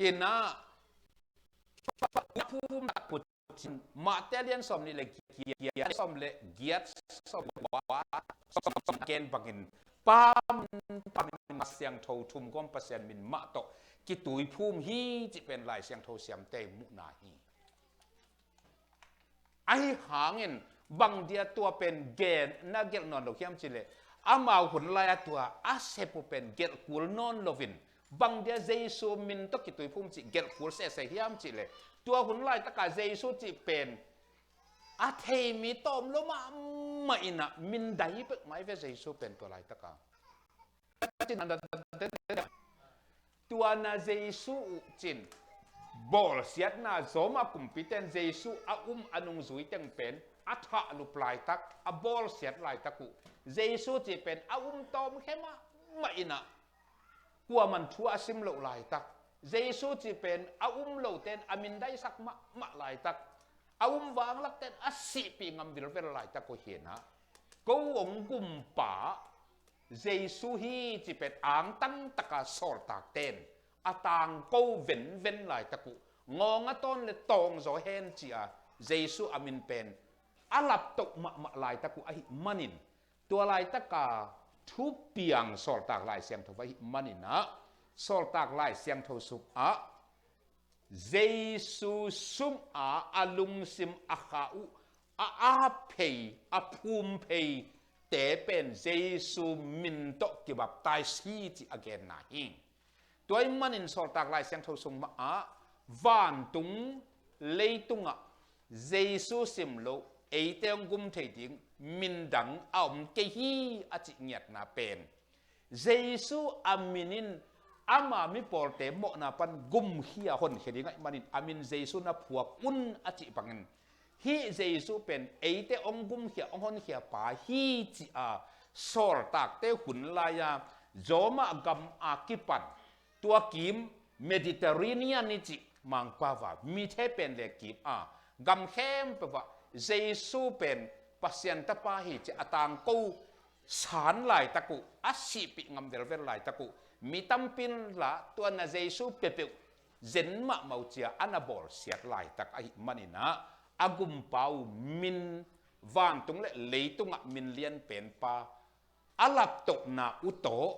Ina phum tak put Mate lian sawm nih le giat, sawm le giat, sawm kua, sawm gen bangin pam, pam in Pasian tho thum gawm Pasian min mah tawh kituiphum hi cih pen Lai Siangtho siamte muhna hi. Ahi hangin bang dia tua pen gen na gelh nawn lo hiam cih leh amau hun lai-a tua a sep uh pen gelh kul nawn loin, bang dia Jesu min tawh kituiphum cih gelh kul sese hiam cih leh, tua hun laitaka Jesu cih pen a thei mi tawm lo mahmah in ah, min dai peuhmah hi ve Jesu pen tua laitaka. Tua na Jesu uh cin bawlsiatna Roma kumpite'n Jesu a um a nungzui teng pen a thahlup laitak, a bawlsiat laitak uh Jesu cih pen a um tawmkhe mahmah in ah, kuaman thu a sim loh laitak, Jesu cih pen a um lote'n a min daisak mahmah laitak, a um vanglakte'n a sihpih ngam vilvel laitak uh hi in ah, ko hong gumpa Jesu hi cih pen angtang taka sawltakte'n a tangko venven laitak uh, ngawng a tawn le tawng zaw hen ci-a Jesu a min pen a laptoh mahmah laitak uh ahih manin, tua laitaka thupiang Sawltak Lai Siangtho ahih manin ah, Sawltak Lai Siangtho sungah Jesu sungah a lungsim a kha uh a ap phei, a phum phei te pen Jesu min tawh kibaptize hi cih a genna hi. Tua ahih manin Sawltak Lai Siangtho sung mah ah vantung leitungah Jesu sim loh eite hong gum thei ding min dang a om kei hi a cih ngiatna pen Jesu a min in ama mipawlte mawhna pan gumkhia honkhia ding ahih manin a min Jesu na phuak un a cih bangin, hih Jesu pen eite hong gumkhia hong honkhia pa hi ci-a sawltakte hun lai-a Roma gam a kipan tua kim Mediterranean i cih mangkua va mithe pen le kim a gam khempeuh ah Jesu pen Pasian tapa hi ci-a tangko san laitak uh, a sihpih ngam velvel laitak uh, mi tampi in lah tua na Jesu peuhpeuh zen mahmah uh ci-a a na bawlsiat laitak ahih manin ah, a gumpa uh min, vantung le leitungah min lianpen pa a laptohna uh tawh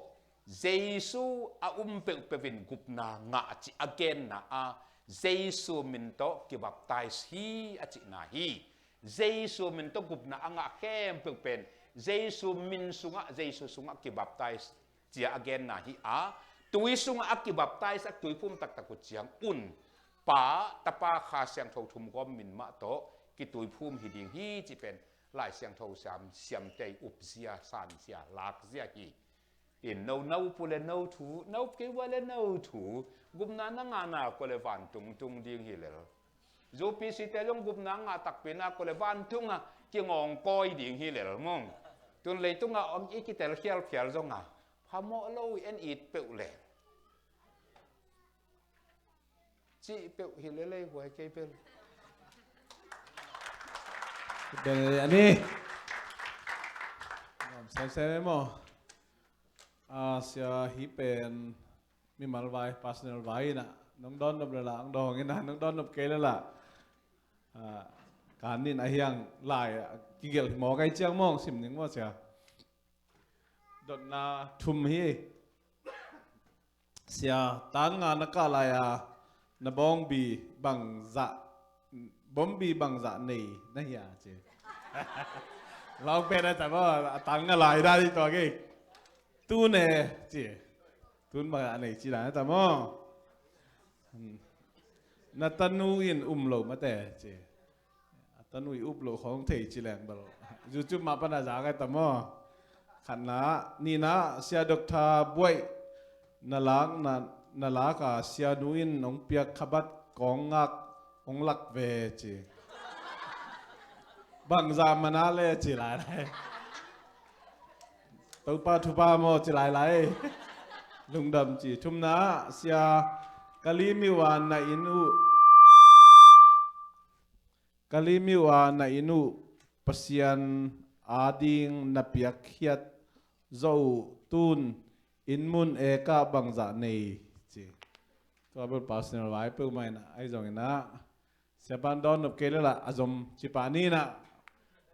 Jesu a um peuhpeuh in gupna ngah cih a genna ah, Jesu min tawh kibaptize hi a cihna hi. Jesu min tawh gupna a ngah khempeuh pen Jesu min sungah, Jesu sungah kibaptize cia a genna hi a, tui sungah a kibaptize a tuiphum taktak uh ciangun Pa, Tapa, Kha Siangtho thumgawm min mah tawh kituiphum hi ding hi cih pen Lai Siangtho siam, siamte upzia, sanzia, lakzia hi. In no, no pu le no thu, no kei ua le no thu, gupna na ngahna kua le vantung tung ding hi lel. Zu P C te zong gupna ngah takpi na kua le vantung a kingawng kawi ding hi lel mong. Tun leitung a om i kitel khialkhial zong a phamawh lo en it peuh le. Cih peuh hi lelei huai kei pel. Bel ani. Sem sem emaw. A, sia hi pen mimal vai, personal vai ina nong dawn nop lela, nong dawn ina nong dawn nop kei lela. A, kan nin a hiang lai a kigelh hi maw kai ciang mawng sim ning maw sia. Dotna thum hi. Sia, tan nga na kah lai a na bawngbi bangzah, bawngbi bangzah nei na hia ci. Lau pen a tam aw, a tan nga lai dan hi tua kei. Tu ne ci. Tun bangzah nei ci dan a tam aw. Hmm. Na tanu in um lo mate ci. A tanu i up loh khawng thei ci leng bel YouTube mah pan a za ngai ta maw? Khatna, nihna, Sia Doctor Buaih na lak, na, na lak a Sia nu in hong piak khabat kawng ngak hong lak ve ci. Bangzah mana le ci lai lai. Topa thupha maw ci lai lai. Lungdam ci. Thumna, Sia, Kalaymyo a na inn uh, Kalaymyo a na inn uh Pasian ading na piakkhiat zawh uh tun inn mun ekah bangzah nei ci. Tua bel personal vai peuhmah in ah, ahi zongin ah Siapa'n dawn nop kei lel ah a zom ci pah ni in ah.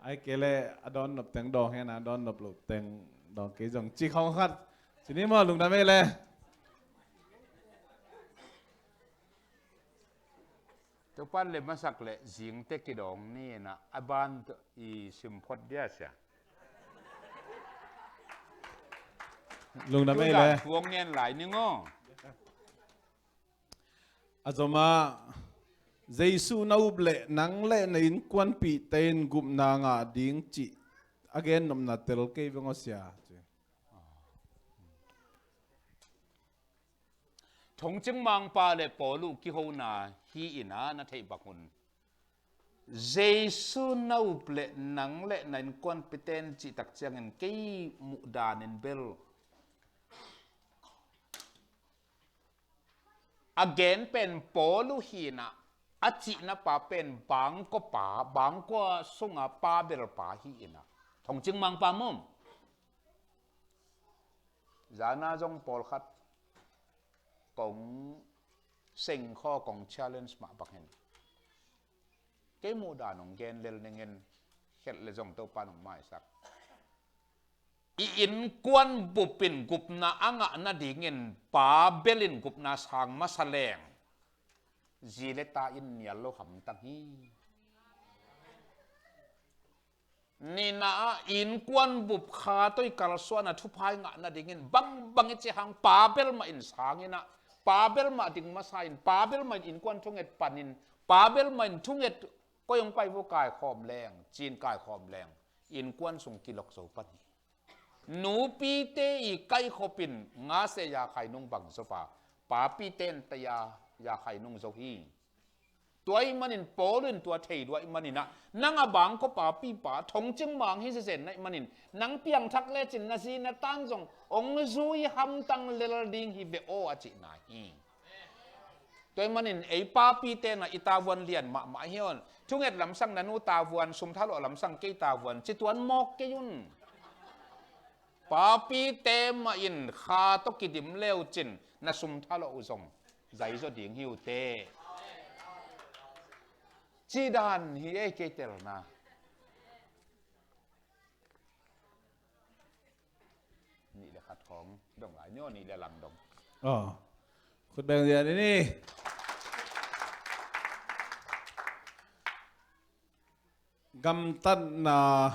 Ahih kei leh a dawn nop teng dawng hen a, dawn nop loh teng dawng kei zong ci khawng khat ci ni maw, lungdam ei le. Topa'n le masak leh zingte kidawng ni in ah, a ban tawh i sim phot dia sia. Lungdam ei le. Thu hong ngen lai ning aw. A zom ah, Jesu na up leh nang leh na innkuanpihte in gupna ngah ding cih a gennopna tel kei veng aw sia. Thongcing Mangpa le Paul uh kihona hi in ah na theih bang un. Jesu na up leh nang leh na innkuanpihte in cih tak ciangin kei muh danin bel a gen pen Paul uh hi in ah, a cihna pa pen bangkua pa, bangkua sunga pa bel pa hi in ah. Thongcing Mangpa maw. Zana zong pawlkhat kong seng khaw, kong challenge mah bang hen. Kei muh dan hong gen lel ning in, khelh le zong Topa'n hong maisak. I innkuan bup in gupna a ngah nadingin pa bel in gupna sang masa leng, zi le ta in nial lo hamtang hi. Nihna ah innkuan bup kha tawh i kalsuan a thupha i ngah nadingin bangbang i cih hang pa bel mah in sang in ah, pa bel mah ding masa in, pa bel mah in innkuan thunget pan in, pa bel mah in thunget koi hong pai vo kaikhawm leng, ci-in kaikhawm leng, innkuan sung kilok zo pan hi. Nupite i kaikhop in ngase yakhai nung bang zo pa, papite in taya yakhai nung zo hi. Tua ahih manin Paul in tua thei lua ahih manin ah, nang a bangkua papi pa Thongcing Mang hi zezen na hih manin, nang piangthak lecin na zi na tan zong hong zui hamtang lel ding hi ve aw a cihna hi. Tua ahih manin ei papite in ah i tavuan lian mahmah hi un. Thunget lamsang na nu tavuan, sum thalawh lamsang kei tavuan, ci tuan mawk kei un. Papite mah in kha tawh kidim le uh cin na sum thalawh uh zong zaizaw ding hi uh teh. Cih dan hi ei kei telna. Nih le khat khawng dong lai ni aw, nih le lang dong. Aw. Khut beng zia ni ni. Gamtatna,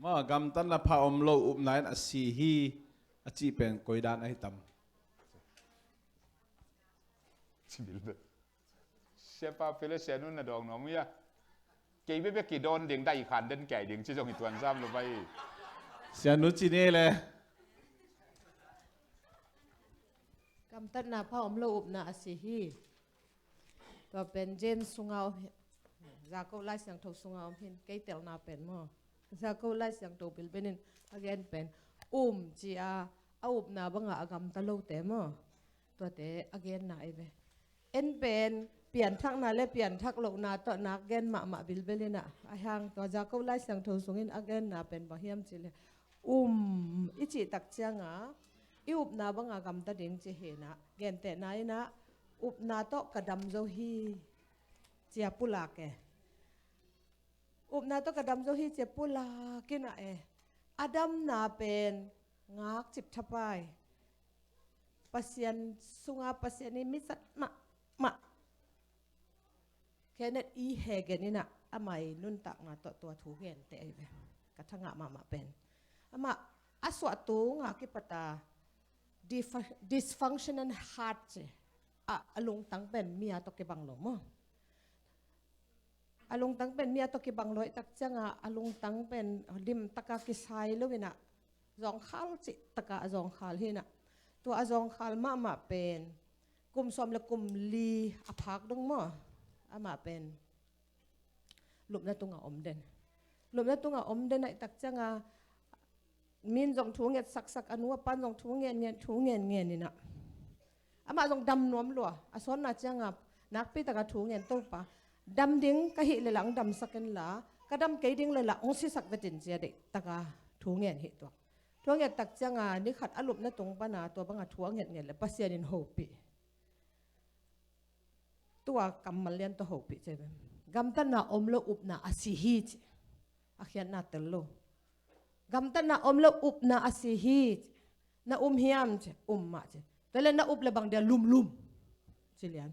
ma, gamtatna pha om lo upna in a si hi a cih pen koi dan ahi tam? Siapa pele sianu na dong nom ya. Kei bebe ki don ding dai khan den kei ding ci zong i tuan sam lo bai. Sianu ci ni le. Gamtatna pha om lo upna a si hi. Tua pen James sunga om hi. Jakob Lai Siangtho sunga om hin kei telna pen maw. Jakob Lai Siangtho bilbenin a gen pen um ci a, a upna banga a gamta lote maw. Tuate a genna ei ve. En pen pianthakna le pianthak lohna tawh nak gen mahmah bilbelin ah a hang tua Jakob Lai Siangtho sungin a genna pen bang hiam cih le um i cih tak cianga i upna banga gamta ding ci hinah gentehna inah upna tawh ka dam zo hi cia pulak e. Upna tawh ka dam zo hi cia pulak inah e. A damna pen ngak cip thapai. Pasian sunga Pasian i misat mahmah Kenneth E Hagin inah amah i nuntakna tawh tua thu gente ahi ve. Ka thangah mahmah pen amah a suahtu nga kipata dif-, dysfunctional heart ci a, a lungtang pen mi a tawh kibang lo maw. A lungtang pen mi a tawh kibang lo i tak cianga a lungtang pen limtaka kisai lo inah zawngkhal cih taka a zawngkhal hinah tua a zawngkhal mahmah pen kum sawm le kum li a phak dong maw amah pen lupna tunga om den. Lupna tunga om den a i tak cianga min zong thu nget saksak a nu a pan zong thu ngen ngen thu ngen ngen inah amah zong dam nuam lua a sawnna cianga nakpi taka thu ngen Topa dam ding ka hih le la ong damsak in la ka dam kei ding le la ong sisak vetin cia deih taka thu ngen hi tuak. Thu a nget tak cianga ni khat a lupna tung pana tua banga thu a nget nget le Pasian in hopih. Tua kammal lian tawh hopih ci ve. Gamtatna om lo upna a si hi ci. A khiatna tel lo. Gamtatna om lo upna a si hi ci. Na um hiam ci. Um mah ci. Tale na up le bang dia lumlum ci lian.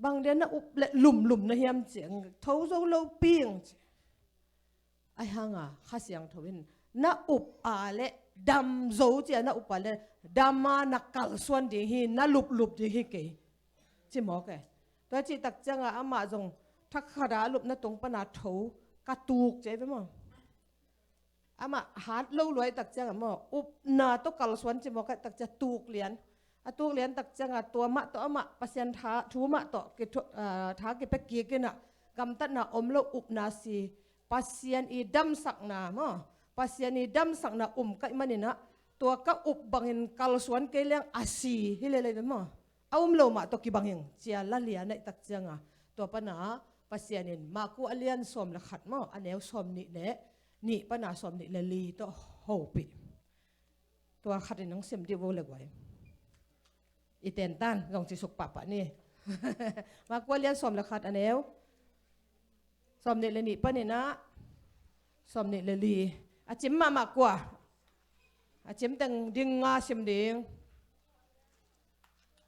Bang dia na up le lumlum na hiam ci. Tho zo lo ping ci. Ai hanga Kha Siangtho in na up a le dam zo cia na up a le dama na kalsuan ding hi na luplup ding hi kei. Ci mawk e. Tua cih tak cianga amah zong thak khata a lupna tung pana tho ka tuk ci ve maw. Amah hat lo luai tak cianga maw upna tawh kalsuan ci mawk e tak cia tuk lian. A tuk lian tak cianga tua mah tawh amah Pasian tha, thu mah tawh kithu-, ah, tha kipia kik inah gamtatna om lo upna si Pasian i damsakna maw Pasian i damsakna um kaih maninah tua ka up bangin kalsuan kei leng a si hi lelei ve maw a um lo mah tawh kibanging cia la lian a i tak cianga tua pana Pasian in Maku a lian sawm le khat maw a neu sawm nih le nih pana sawm nih le li tawh hopih. Tua khatin nong sim dih vo le guai. I tentan zong cisuk pahpah ni. Maku a lian sawm le khat a neu sawm nih le nih paninah sawm nih le li. A cim mahmah kua. A cim teng ding nga sim ding.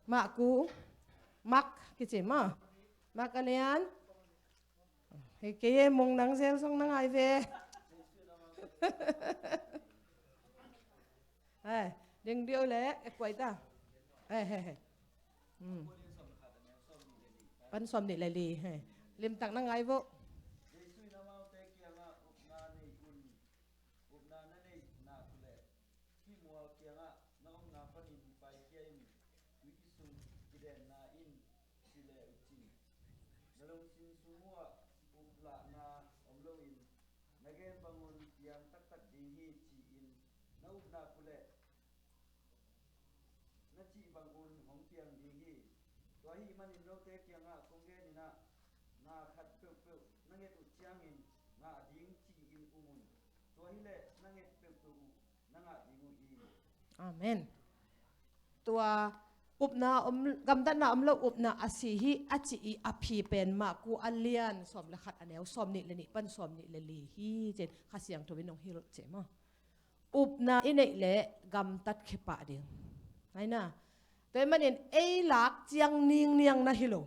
Maku. Mak kici maw. Mak a lian. Hei kei e mong nang zel song na ngai ve. Hei, ding diau le e kuai ta. Hei hei hei. Pan sawm nih le li hei. Limtak na ngai vo. Jesu in amaute kiangah upna nei un. Upna na neih nak leh hih mual kiangah na omna panin paikhia in, tuisung kidenna in, ci le uh cin. Na lungsim sung uhah uplahna om loin na gen bangun piang taktak ding hi, ci-in na upna puleh na cih bangun hong piang ding hi. Tua ahih manin note kiangah kong genin ah, na khat peuhpeuh na nget uh ciangin ngah ding ci-in um un. Tua hileh na nget peuhpeuh uh na ngah ding uh hi. Amen. Tua upna om, gamtatna om lo upna a si hi a ci i a phi pen Maku a lian sawm le khat a neu sawm nih le nih pan sawm nih le li hi cin Kha Siangtho in hong hilh cih maw. Upna i neih leh gamtat khia pah ding. Ngaina. Tua ahih manin ei lak ciang ningniang na hi lo.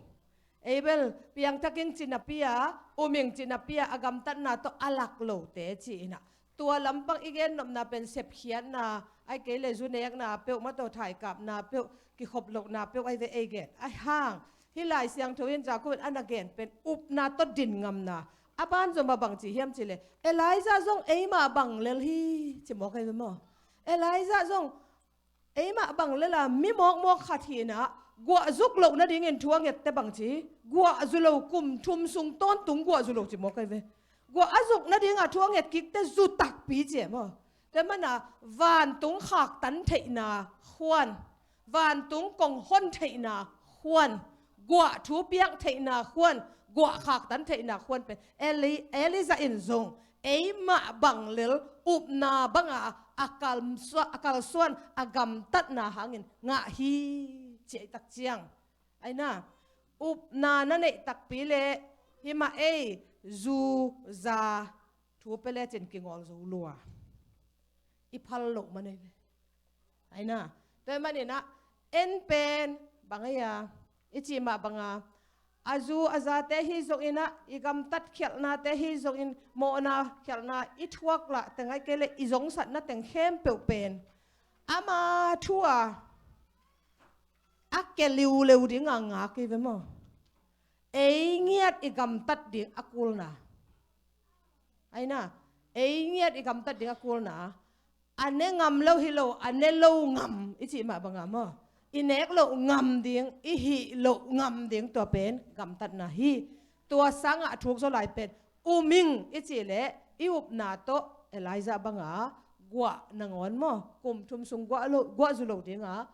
Ei bel piangthak ing ci napi a, um ing ci napi a, a gamtatna tawh a lak lote ci-in ah, tua lampang i gennopna pen sepkhiatna, ahih kei leh zu nekna peuh, mataw thaikapna peuh, kikhop lohna peuh ahi ve ei gen. Ahih hang hih Lai Siangtho in Jakob in a na gen pen upna tawh din ngamna. A banzom ah bang ci hiam cih leh, Elijah zong eimah bang lel hi, ci mawk ahi ve maw? Elijah zong eimah bang lel a, mi mawkmawk khat hi-in ah, guah zuk loh nadingin thu a ngette bang ci, guah zu lo, kum thum sung tawntung guah zu lo ci mawk ahi ve. Guah a zuk nadingah thu a nget kikte zu takpi ci e maw? Tua manin ah vantung khaktan theihna khuan, vantung kong hon theihna khuan, guah thu piak theihna khuan, guah khaktan theihna khuan pen Eli-, Elijah in zong eimah bang lel upna banga a kalsua-, a kalsuan, a gamtatna hangin ngah hi, ci ahih tak ciang. Aina, upna na neih takpi leh hih mah ei zu za thu pia lecin kingawl zo lua. I phal loh man ahi ve. Aina, tua ahih manin ah, en pen bang ahi a, i cih mah banga, a zu a zate hi zongin ah, i gamtat khialhnate hi zongin, mawhna khialhna i thuak lah teng, ahih kei leh i zongsatna teng khempeuh pen ama thu a, a kia liuleu dinga ngak hi ve maw? Ei ngiat i gamtat ding a kulna. Aina, ei ngiat i gamtat ding a kulna. A ne ngam lo hi lo, a ne lo ngam i cih mah banga maw? I nek loh ngam ding, i hih loh ngam ding, tua pen gamtatna hi. Tua sangah a thuk zaw lai pen um ing i cih leh, i upna tawh Elijah banga guah nangawn maw, kum thum sung guah lo, guah zu lo dinga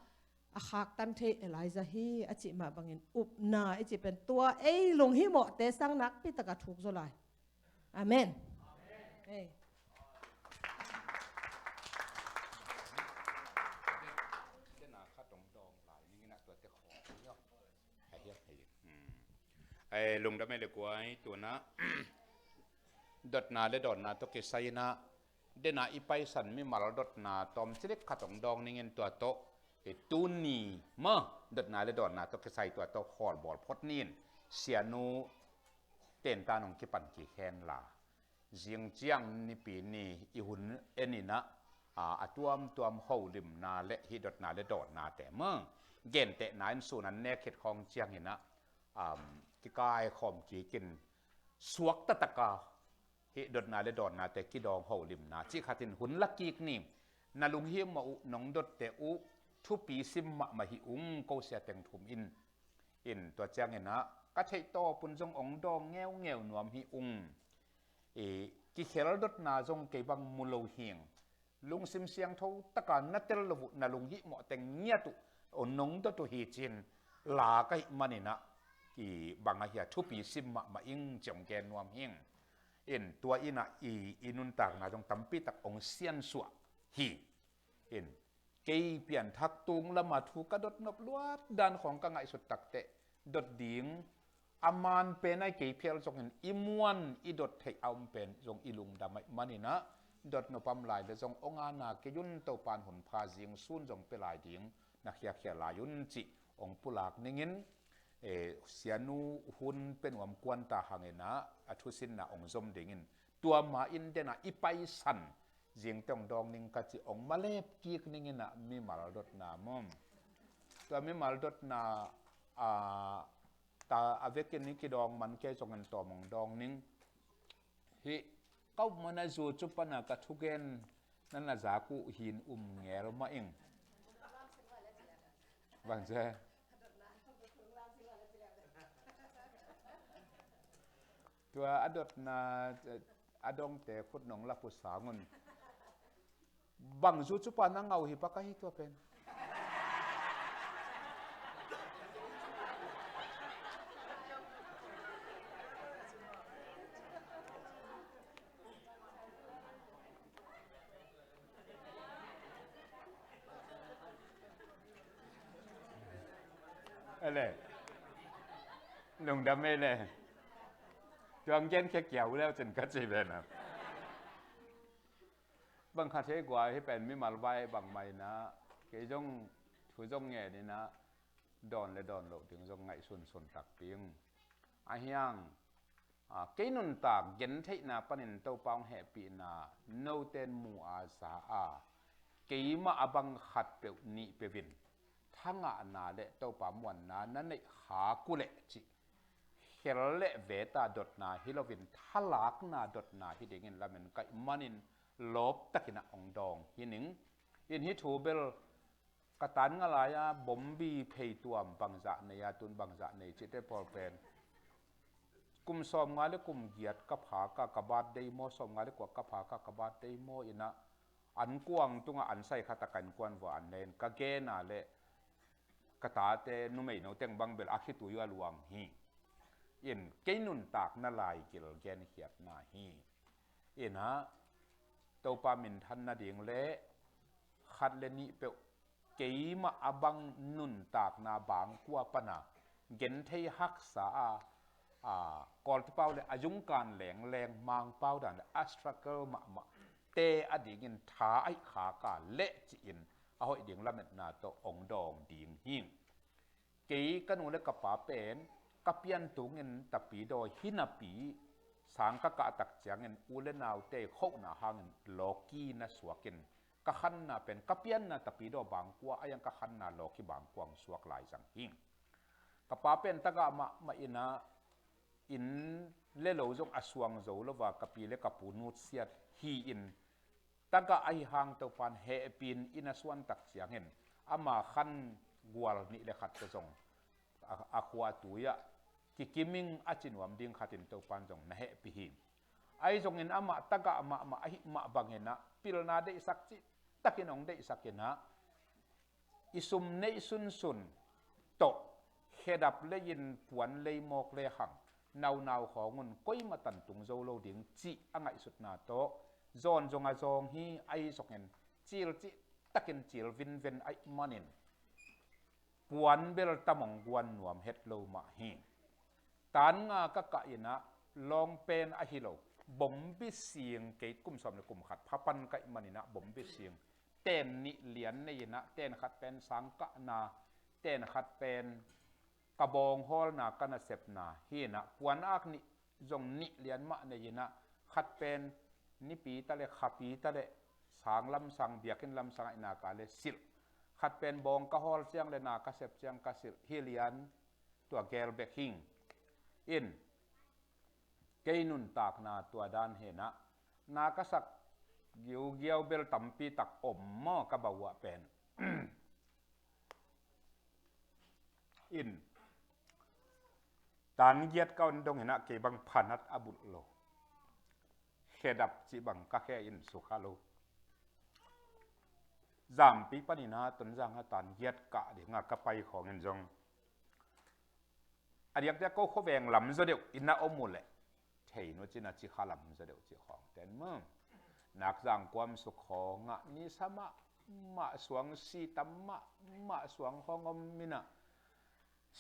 a khaktan thei Elijah hi, a cih mah bangin upna i cih pen tua ei lunghimawhte sang nakpi taka thuk zaw lai. Amen. Ei. Dena khat hong dawng lai ning in ah, tuate khawng hi aw. Hei, hei, hei. Hmm. Ei, lungdam ei le guai, tu-in ah dotna le dawnna tawh kisai-in ah, dena i paisan mimal dotna tawmcik khat hong dawng ning in, tua tawh, ei, tuni maw, dotna le dawnna tawh kisai tua tawh khawlbawl phot ni in, sianu tentan hong kipan kik hen la. Zing ciang Nipi ni i hun en in ah, a, a tuamtuam holimna le hih dotna le dawnnate maw, gentehna in sun an nek khit khawng ciangin ah, um, kikaikhawm kik in, suakta taka hih dotna le dawnnate kidawng holimna cih khat in hun la kik ni. Na lunghimawh uh, nong dotte uh, thupi sim mahmah hi ung, ko sia teng thum in. In tua ciangin ah, ka theih tawp un zong hong dawng ngeungeu nuam hi ung. I, kikhel dotna zong kei bang mu lo hing. Lungsim siangtho taka na tel lo uh, na lunghimawh teng ngiat uh, hong nong dot uh hi ci-in la ka hih manin ah, i, bang ahi a, thupi sim mahmah ing ci hong gen nuam hing. In tua in ah i, i nuntakna zong tampi tak hong siansuah hi. In kei pianthak tung lama thu ka dot nop luat dan khawng ka ngaihsut takteh, dot ding a man pen ahi kei phial zongin, i muan i dot theih a om pen zong i lungdam ahih manin ah, dot nop a om lai le zong hong ana kei un, Topa'n hun pha zing sun zong pia lai ding na khiakhia lai un cih hong pulak ning in, eh, sianu hun pia nuam kuan ta hangin ah, a thusinna hong zom ding in, tua ma in dena i paisan zingte hong dawng ning ka ci, hong malep kik ning in ah, mimal dotna maw. Tua mimal dotna, a, ta a vekin i kidawng man kei zongin tawm hong dawng ning. Hih ka up man a zu cu pana ka thugen na na zak uh hin um ngel mah ing. Bang cia. Tua a dotna, a dongte khut nong lak uh sang un. Bang zu cu pana ngau hi pa ka hi tua pen. Ele. Lungdam ei le. Tuang gen khia kiau leu cin ka ci ve na. Bang khat hei guai hi pen mimal vai bang mai na. Kei zong thu zong ngen in ah, dawn le dawn loh ding zong ngaihsunsun takpi ing. Ahi hang, a, kei nuntak gentheihna panin Topa hong hehpihna note in mu a za a, keimah a bang khatpeuh nihpeuh in thangahna le Topa muanna na neih khak uh leh cih khel le veta dotna hi loin thalakna dotna hi dingin lamen ka hih manin lawptakin ah hong dawng hi ning. In hih thu bel ka tan nga lai-a bombi phei tuam bangzah nei a, tun bangzah nei cihte pawl pen kum sawmnga le kum giat ka phak a, ka birthday maw, sawmnga le kua ka phak a, ka birthday maw in ah an kuang tungah an sai khat a ka innkuan vua an nei in ka gen a le ka tate numei no teng bang bel a khitui uh a luang hi. In kei nuntakna lai gil genkhiatna hi. In ah Topa minthan nading le khat le nih peuh keimah a bang nuntakna bangkua pana genthei haksa a, a, Kawlte pau le a zungkan lengleng Mangpau dan le a struggle mahmah te a dingin tha aih khak a leh ci-in a hoih ding lametna tawh hong dawng ding hi. Kei ka nu le ka pa pen ka pian tungin tapidaw hi napi sang ka kah tak ciangin u le naute khohna hangin lawki na suakin ka khanna pen ka pianna tapidaw bangkua a yang ka khanna lawki bangkua hong suak lai zang hi. Ka pa pen tagah mahmah in ah inn le lo zong a suang zo lo a ka pi le ka pu nutsiat hi-in tagah ahi hang Topan hehpih in inn a suan tak ciangin ama khan gual nih le khat te zong a, a khua tui ah kikiming a ci nuam ding khatin Topan zong na hehpih hi. Ahi zongin amah tagah mahmah ahi mah bangin ah pilna deihsak cihtakin hong deihsak in ah i sum neih sunsun tawh khedap lei-in puan lei mawk le hang naunau khawng un koimah tantung zo lo ding cih a ngaihsutna tawh zawn zong a zawng hi. Ahi zongin cil cihtakin cil vinven aih manin puan bel tamong guan nuam het lo mah hi. Tan nga ka kah in ah lawng pen ahi lo bombi sing kei kum sawm le kum khat phapan ka hih manin ah bombi sing ten nih lian nei in ah ten khat pen sang kahna, ten khat pen ka bawng hawlna ka nasepna hi in ah puan ak nih zong nih lian mah nei in ah khat pen nipi ta le khapi ta le sang lamsang biakinn lamsang aihna ka le silh, khat pen bawng ka hawl ciang le na ka sep ciang ka silh hi lian tua gel bek hing. In kei nuntakna tua dan hi in ah na ka sak giugiau bel tampi tak om maw ka bau ah pen. In tan giat ka on dong in ah kei bang phanat a bulh lo, khedap cih bang ka khe in sukha lo. Zampi panin ah Tonzang ah tan giat kah ding a ka pai khawngin zong a diakdiak ko khuaveng lam zaw deuh in a om uh leh thei nu cin a ci kha lam zaw deuh cih khawng ten maw. Nakzang kuam suk khawng ah nisa mahmah suang si tam mahmah suang khawng om in ah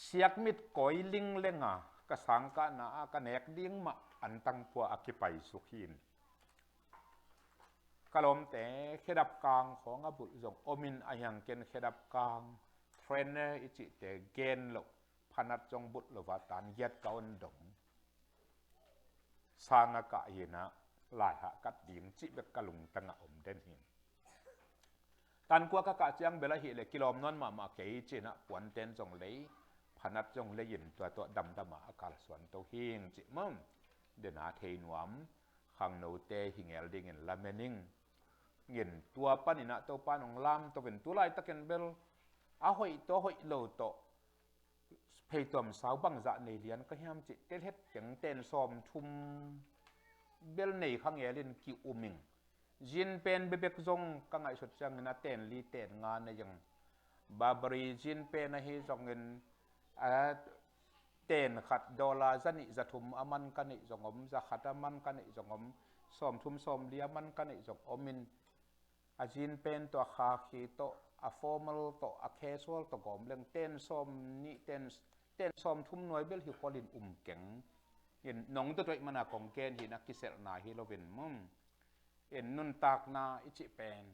siakmit kawi ling leng a ka sangkahna ah ka nek ding mah antang pua a kipai suk hi in. Ka lawmte khedap kang khawng a bulh zong om in a hiang ken khedap kang trainer i cihte gen loh phanat zong bulh lo a tan giat ka on dong sang a kah hi in ah lai hah kat ding cih bek ka lungtang ah om den hi. Tan kua ka kah ciang bel ahih leh kilawm nawn mahmah kei ci in ah puanten zong lei phanat zong lei in tua tawh damdam ah a kalsuan to hing cih maw. Den a thei nuam khangnote hi ngel dingin lamen ing. In tua panin ah Topa in hong lamto in tu laitakin bel a hoih tawh a hoih lo tawh phei tuam sau bangzah nei lian ka hiam cih tel het keng ten sawm thum bel nei kha ngel in ki-um ing. Zin pen bebek zong ka ngaihsut ciangin a ten li ten nga nei ing. Burberry zin pen ahi zongin a ten khat dollar za nih za thum a man ka neih zong om, za khat a man ka neih zong om, sawm thum sawm li a man ka neih zong om in a zin pen tawh a khakhi tawh a formal tawh a casual tawh gawm leng ten sawm nih ten, ten sawm thum nuai bel hi khualin um keng. In nong dot hoih mana kong gen hi in a kiselhna hi lo in maw. In nuntakna i cih pen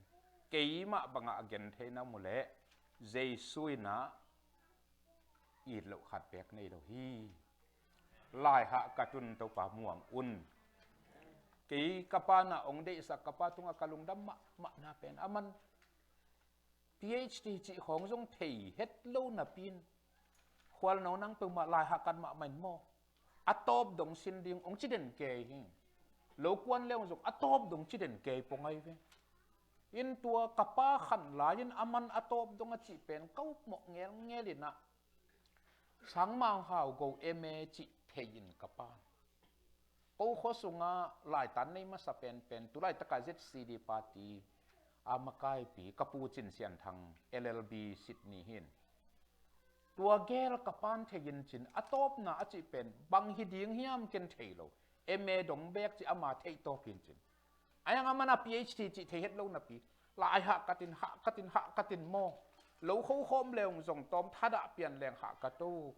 keimah bangah a gentheihna mu leh Jesu in ah it loh khat beek nei lo hi. Lai hahkat un, Topa muang un. Kei ka pa na ong deihsak ka pa tungah ka lungdam mahmahna pen aman PhD cih khawng zong thei het lo napi-in, khualno nang peuhmah lai hahkat mahmah in maw, a tawp dong sin ding ong ci den kei hi. Lo kuan le ong zong a tawp dong ci den kei pong ai ve. In tua ka pa khan lai-in aman a tawp dong a cih pen ka upmawh ngelngel in ah, Sang Mang Hau Go M A cih thei in ka pan, ko khua sungah laitan nei masa penpen, tu laitakah Z C D party a makaipi ka pu Cin Sian Thang, L L B Sydney hi in. Tua gel ka pan thei in cin, a tawpna a cih pen bang hi ding hiam ken thei lo, M A dong bek cih ama theih tawp hi in cin. A yang aman a PhD cih thei het lo napi, lai hahkat in, hahkat in, hahkat in maw, lo khokhawm le ong zong tawm thadah pian leng hahkat o,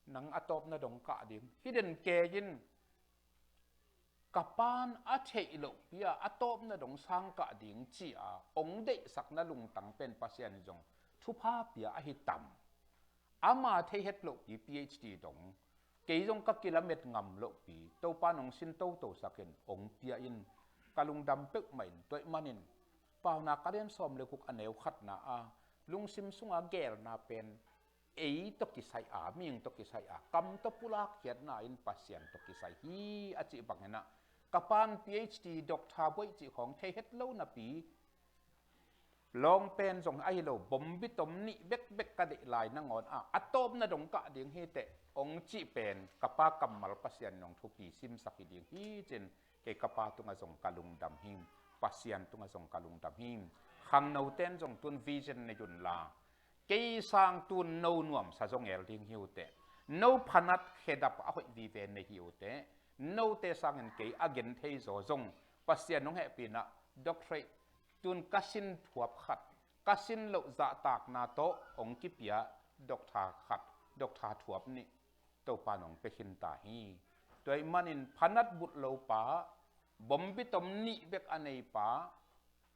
nang a tawpna dong kah ding hi den kei in. Ka pan a theih lohpi-a a tawpna dong sang kah ding ci-a ong deihsakna lungtang pen Pasian in zong thupha pia ahi tam. Ama thei het lohpi PhD dong, kei zong ka kilamet ngam lohpi, Topa nong sin totosak in ong pia in, ka lungdam peuhmah in. Tua ahih manin Paunak a lian sawm le guk a neu khatna a, lungsim sunga gelna pen ei tawh kisai a, mihing tawh kisai a, kam tawh pulak khiatna in Pasian tawh kisai hi a cih bangin ah, ka pan PhD, Doctor Boih cih khawng thei het lo napi, lawng pen zong ahi lo, bombi tom nih bekbek ka deih lai nangawn ah a tawpna dong kah ding hi teh ong cih pen ka pa kammal Pasian in ong thupi simsak hi ding hi cin, kei ka pa tungah zong ka lungdam hi. Pasian tungah zong ka lungdam hi. Khangnote in zong tun vision nei un la, kei sang tun no nuamsa zong el ding hi uh teh, no phanat khedap a hoih vive nei hi uh teh, note sangin kei a gen thei zaw zong Pasian hong hehpihna doctorate tun ka sin thuap khat, ka sin loh zahtakna tawh hong kipia doctor khat, doctor thuap nih Topa in hong pia khin ta hi. Tua ahih manin phanat bulh lo pa, bombi tom nih bek a nei pa,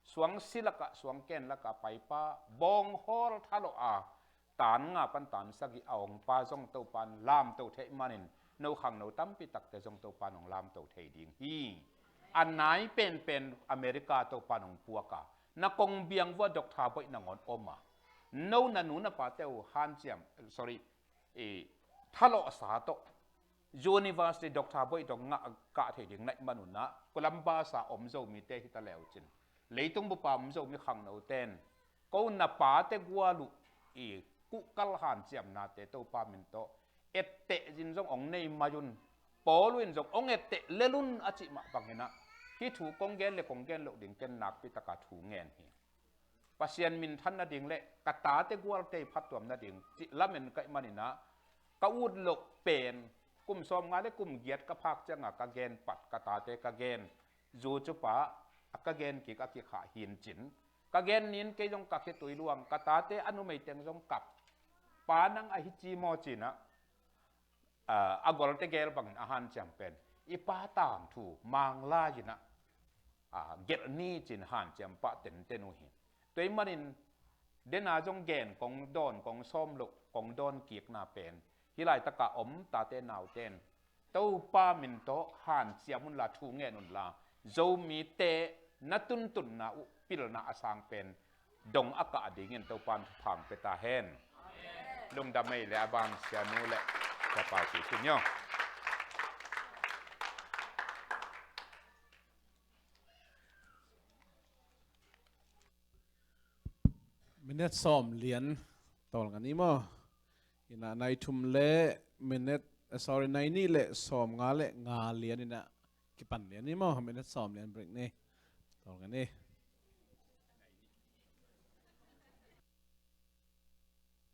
suangsi lakah, suangken lakah pai pa, bawnghawl thalawh a, tan nga pan tan sagih a ong pa zong Topa in lamto thei manin, no khangno tampi takte zong Topa in ong lamto thei ding hi. A nai penpen America Topa in ong puak a, na kong biang vua Doctor Boih nangawn om a, no na nu na pate uh hanciam, sorry, i thalawhsa tawh University Doctor Boih dong ngah kah thei ding na hih manun ah, Columbus a om Zomite hi ta le uh cin, leitung bup a om Zomi khangnote in, ko na pate gual uh i kuhkal hanciamnate Topa min tawh etteh zin zong ong nei mai un. Paul uh in zong ong etteh lel un a cih mah bangin ah, hih thu kong gen le kong gen loh ding ken nakpi taka thu ngen hi. Pasian minthan nading le ka tate gualte phattuam nading cih lamen ka hih manin ah, ka ut loh pen kum sawmnga le kum giat ka phak cianga ka gen pat, ka tate ka gen, zu cupa a ka gen kik a kikhah hi in cin, ka gen ni in kei zong ka khitui luang, ka tate a numei teng zong kap, pa nang ahi ci maw ci-in ah, a, a golte gel bangin a hanciam pen i pa tangthu Manglai in ah, a, gelh ni ci-in hanciam pah tenten uh hi. Tua ahih manin dena zong gen kong dawn, kong sawm loh kong dawn kikna pen, hih laitaka om tate naute in Topa min tawh hanciam unla, thu ngen unla, Zomite na tuntunna uh pilna a sang pen dong a kah dingin Topa in thupha ong pia ta hen. Lungdam ei le a ban sianu le siapa ci tun yo. Minute sawm lian tawlnga ni maw? Ina nai thum le minute, eh, sorry, nai nih le sawmnga le nga lian ina kipan lian ni maw? Minute sawm lian break ni. Tawlnga ni.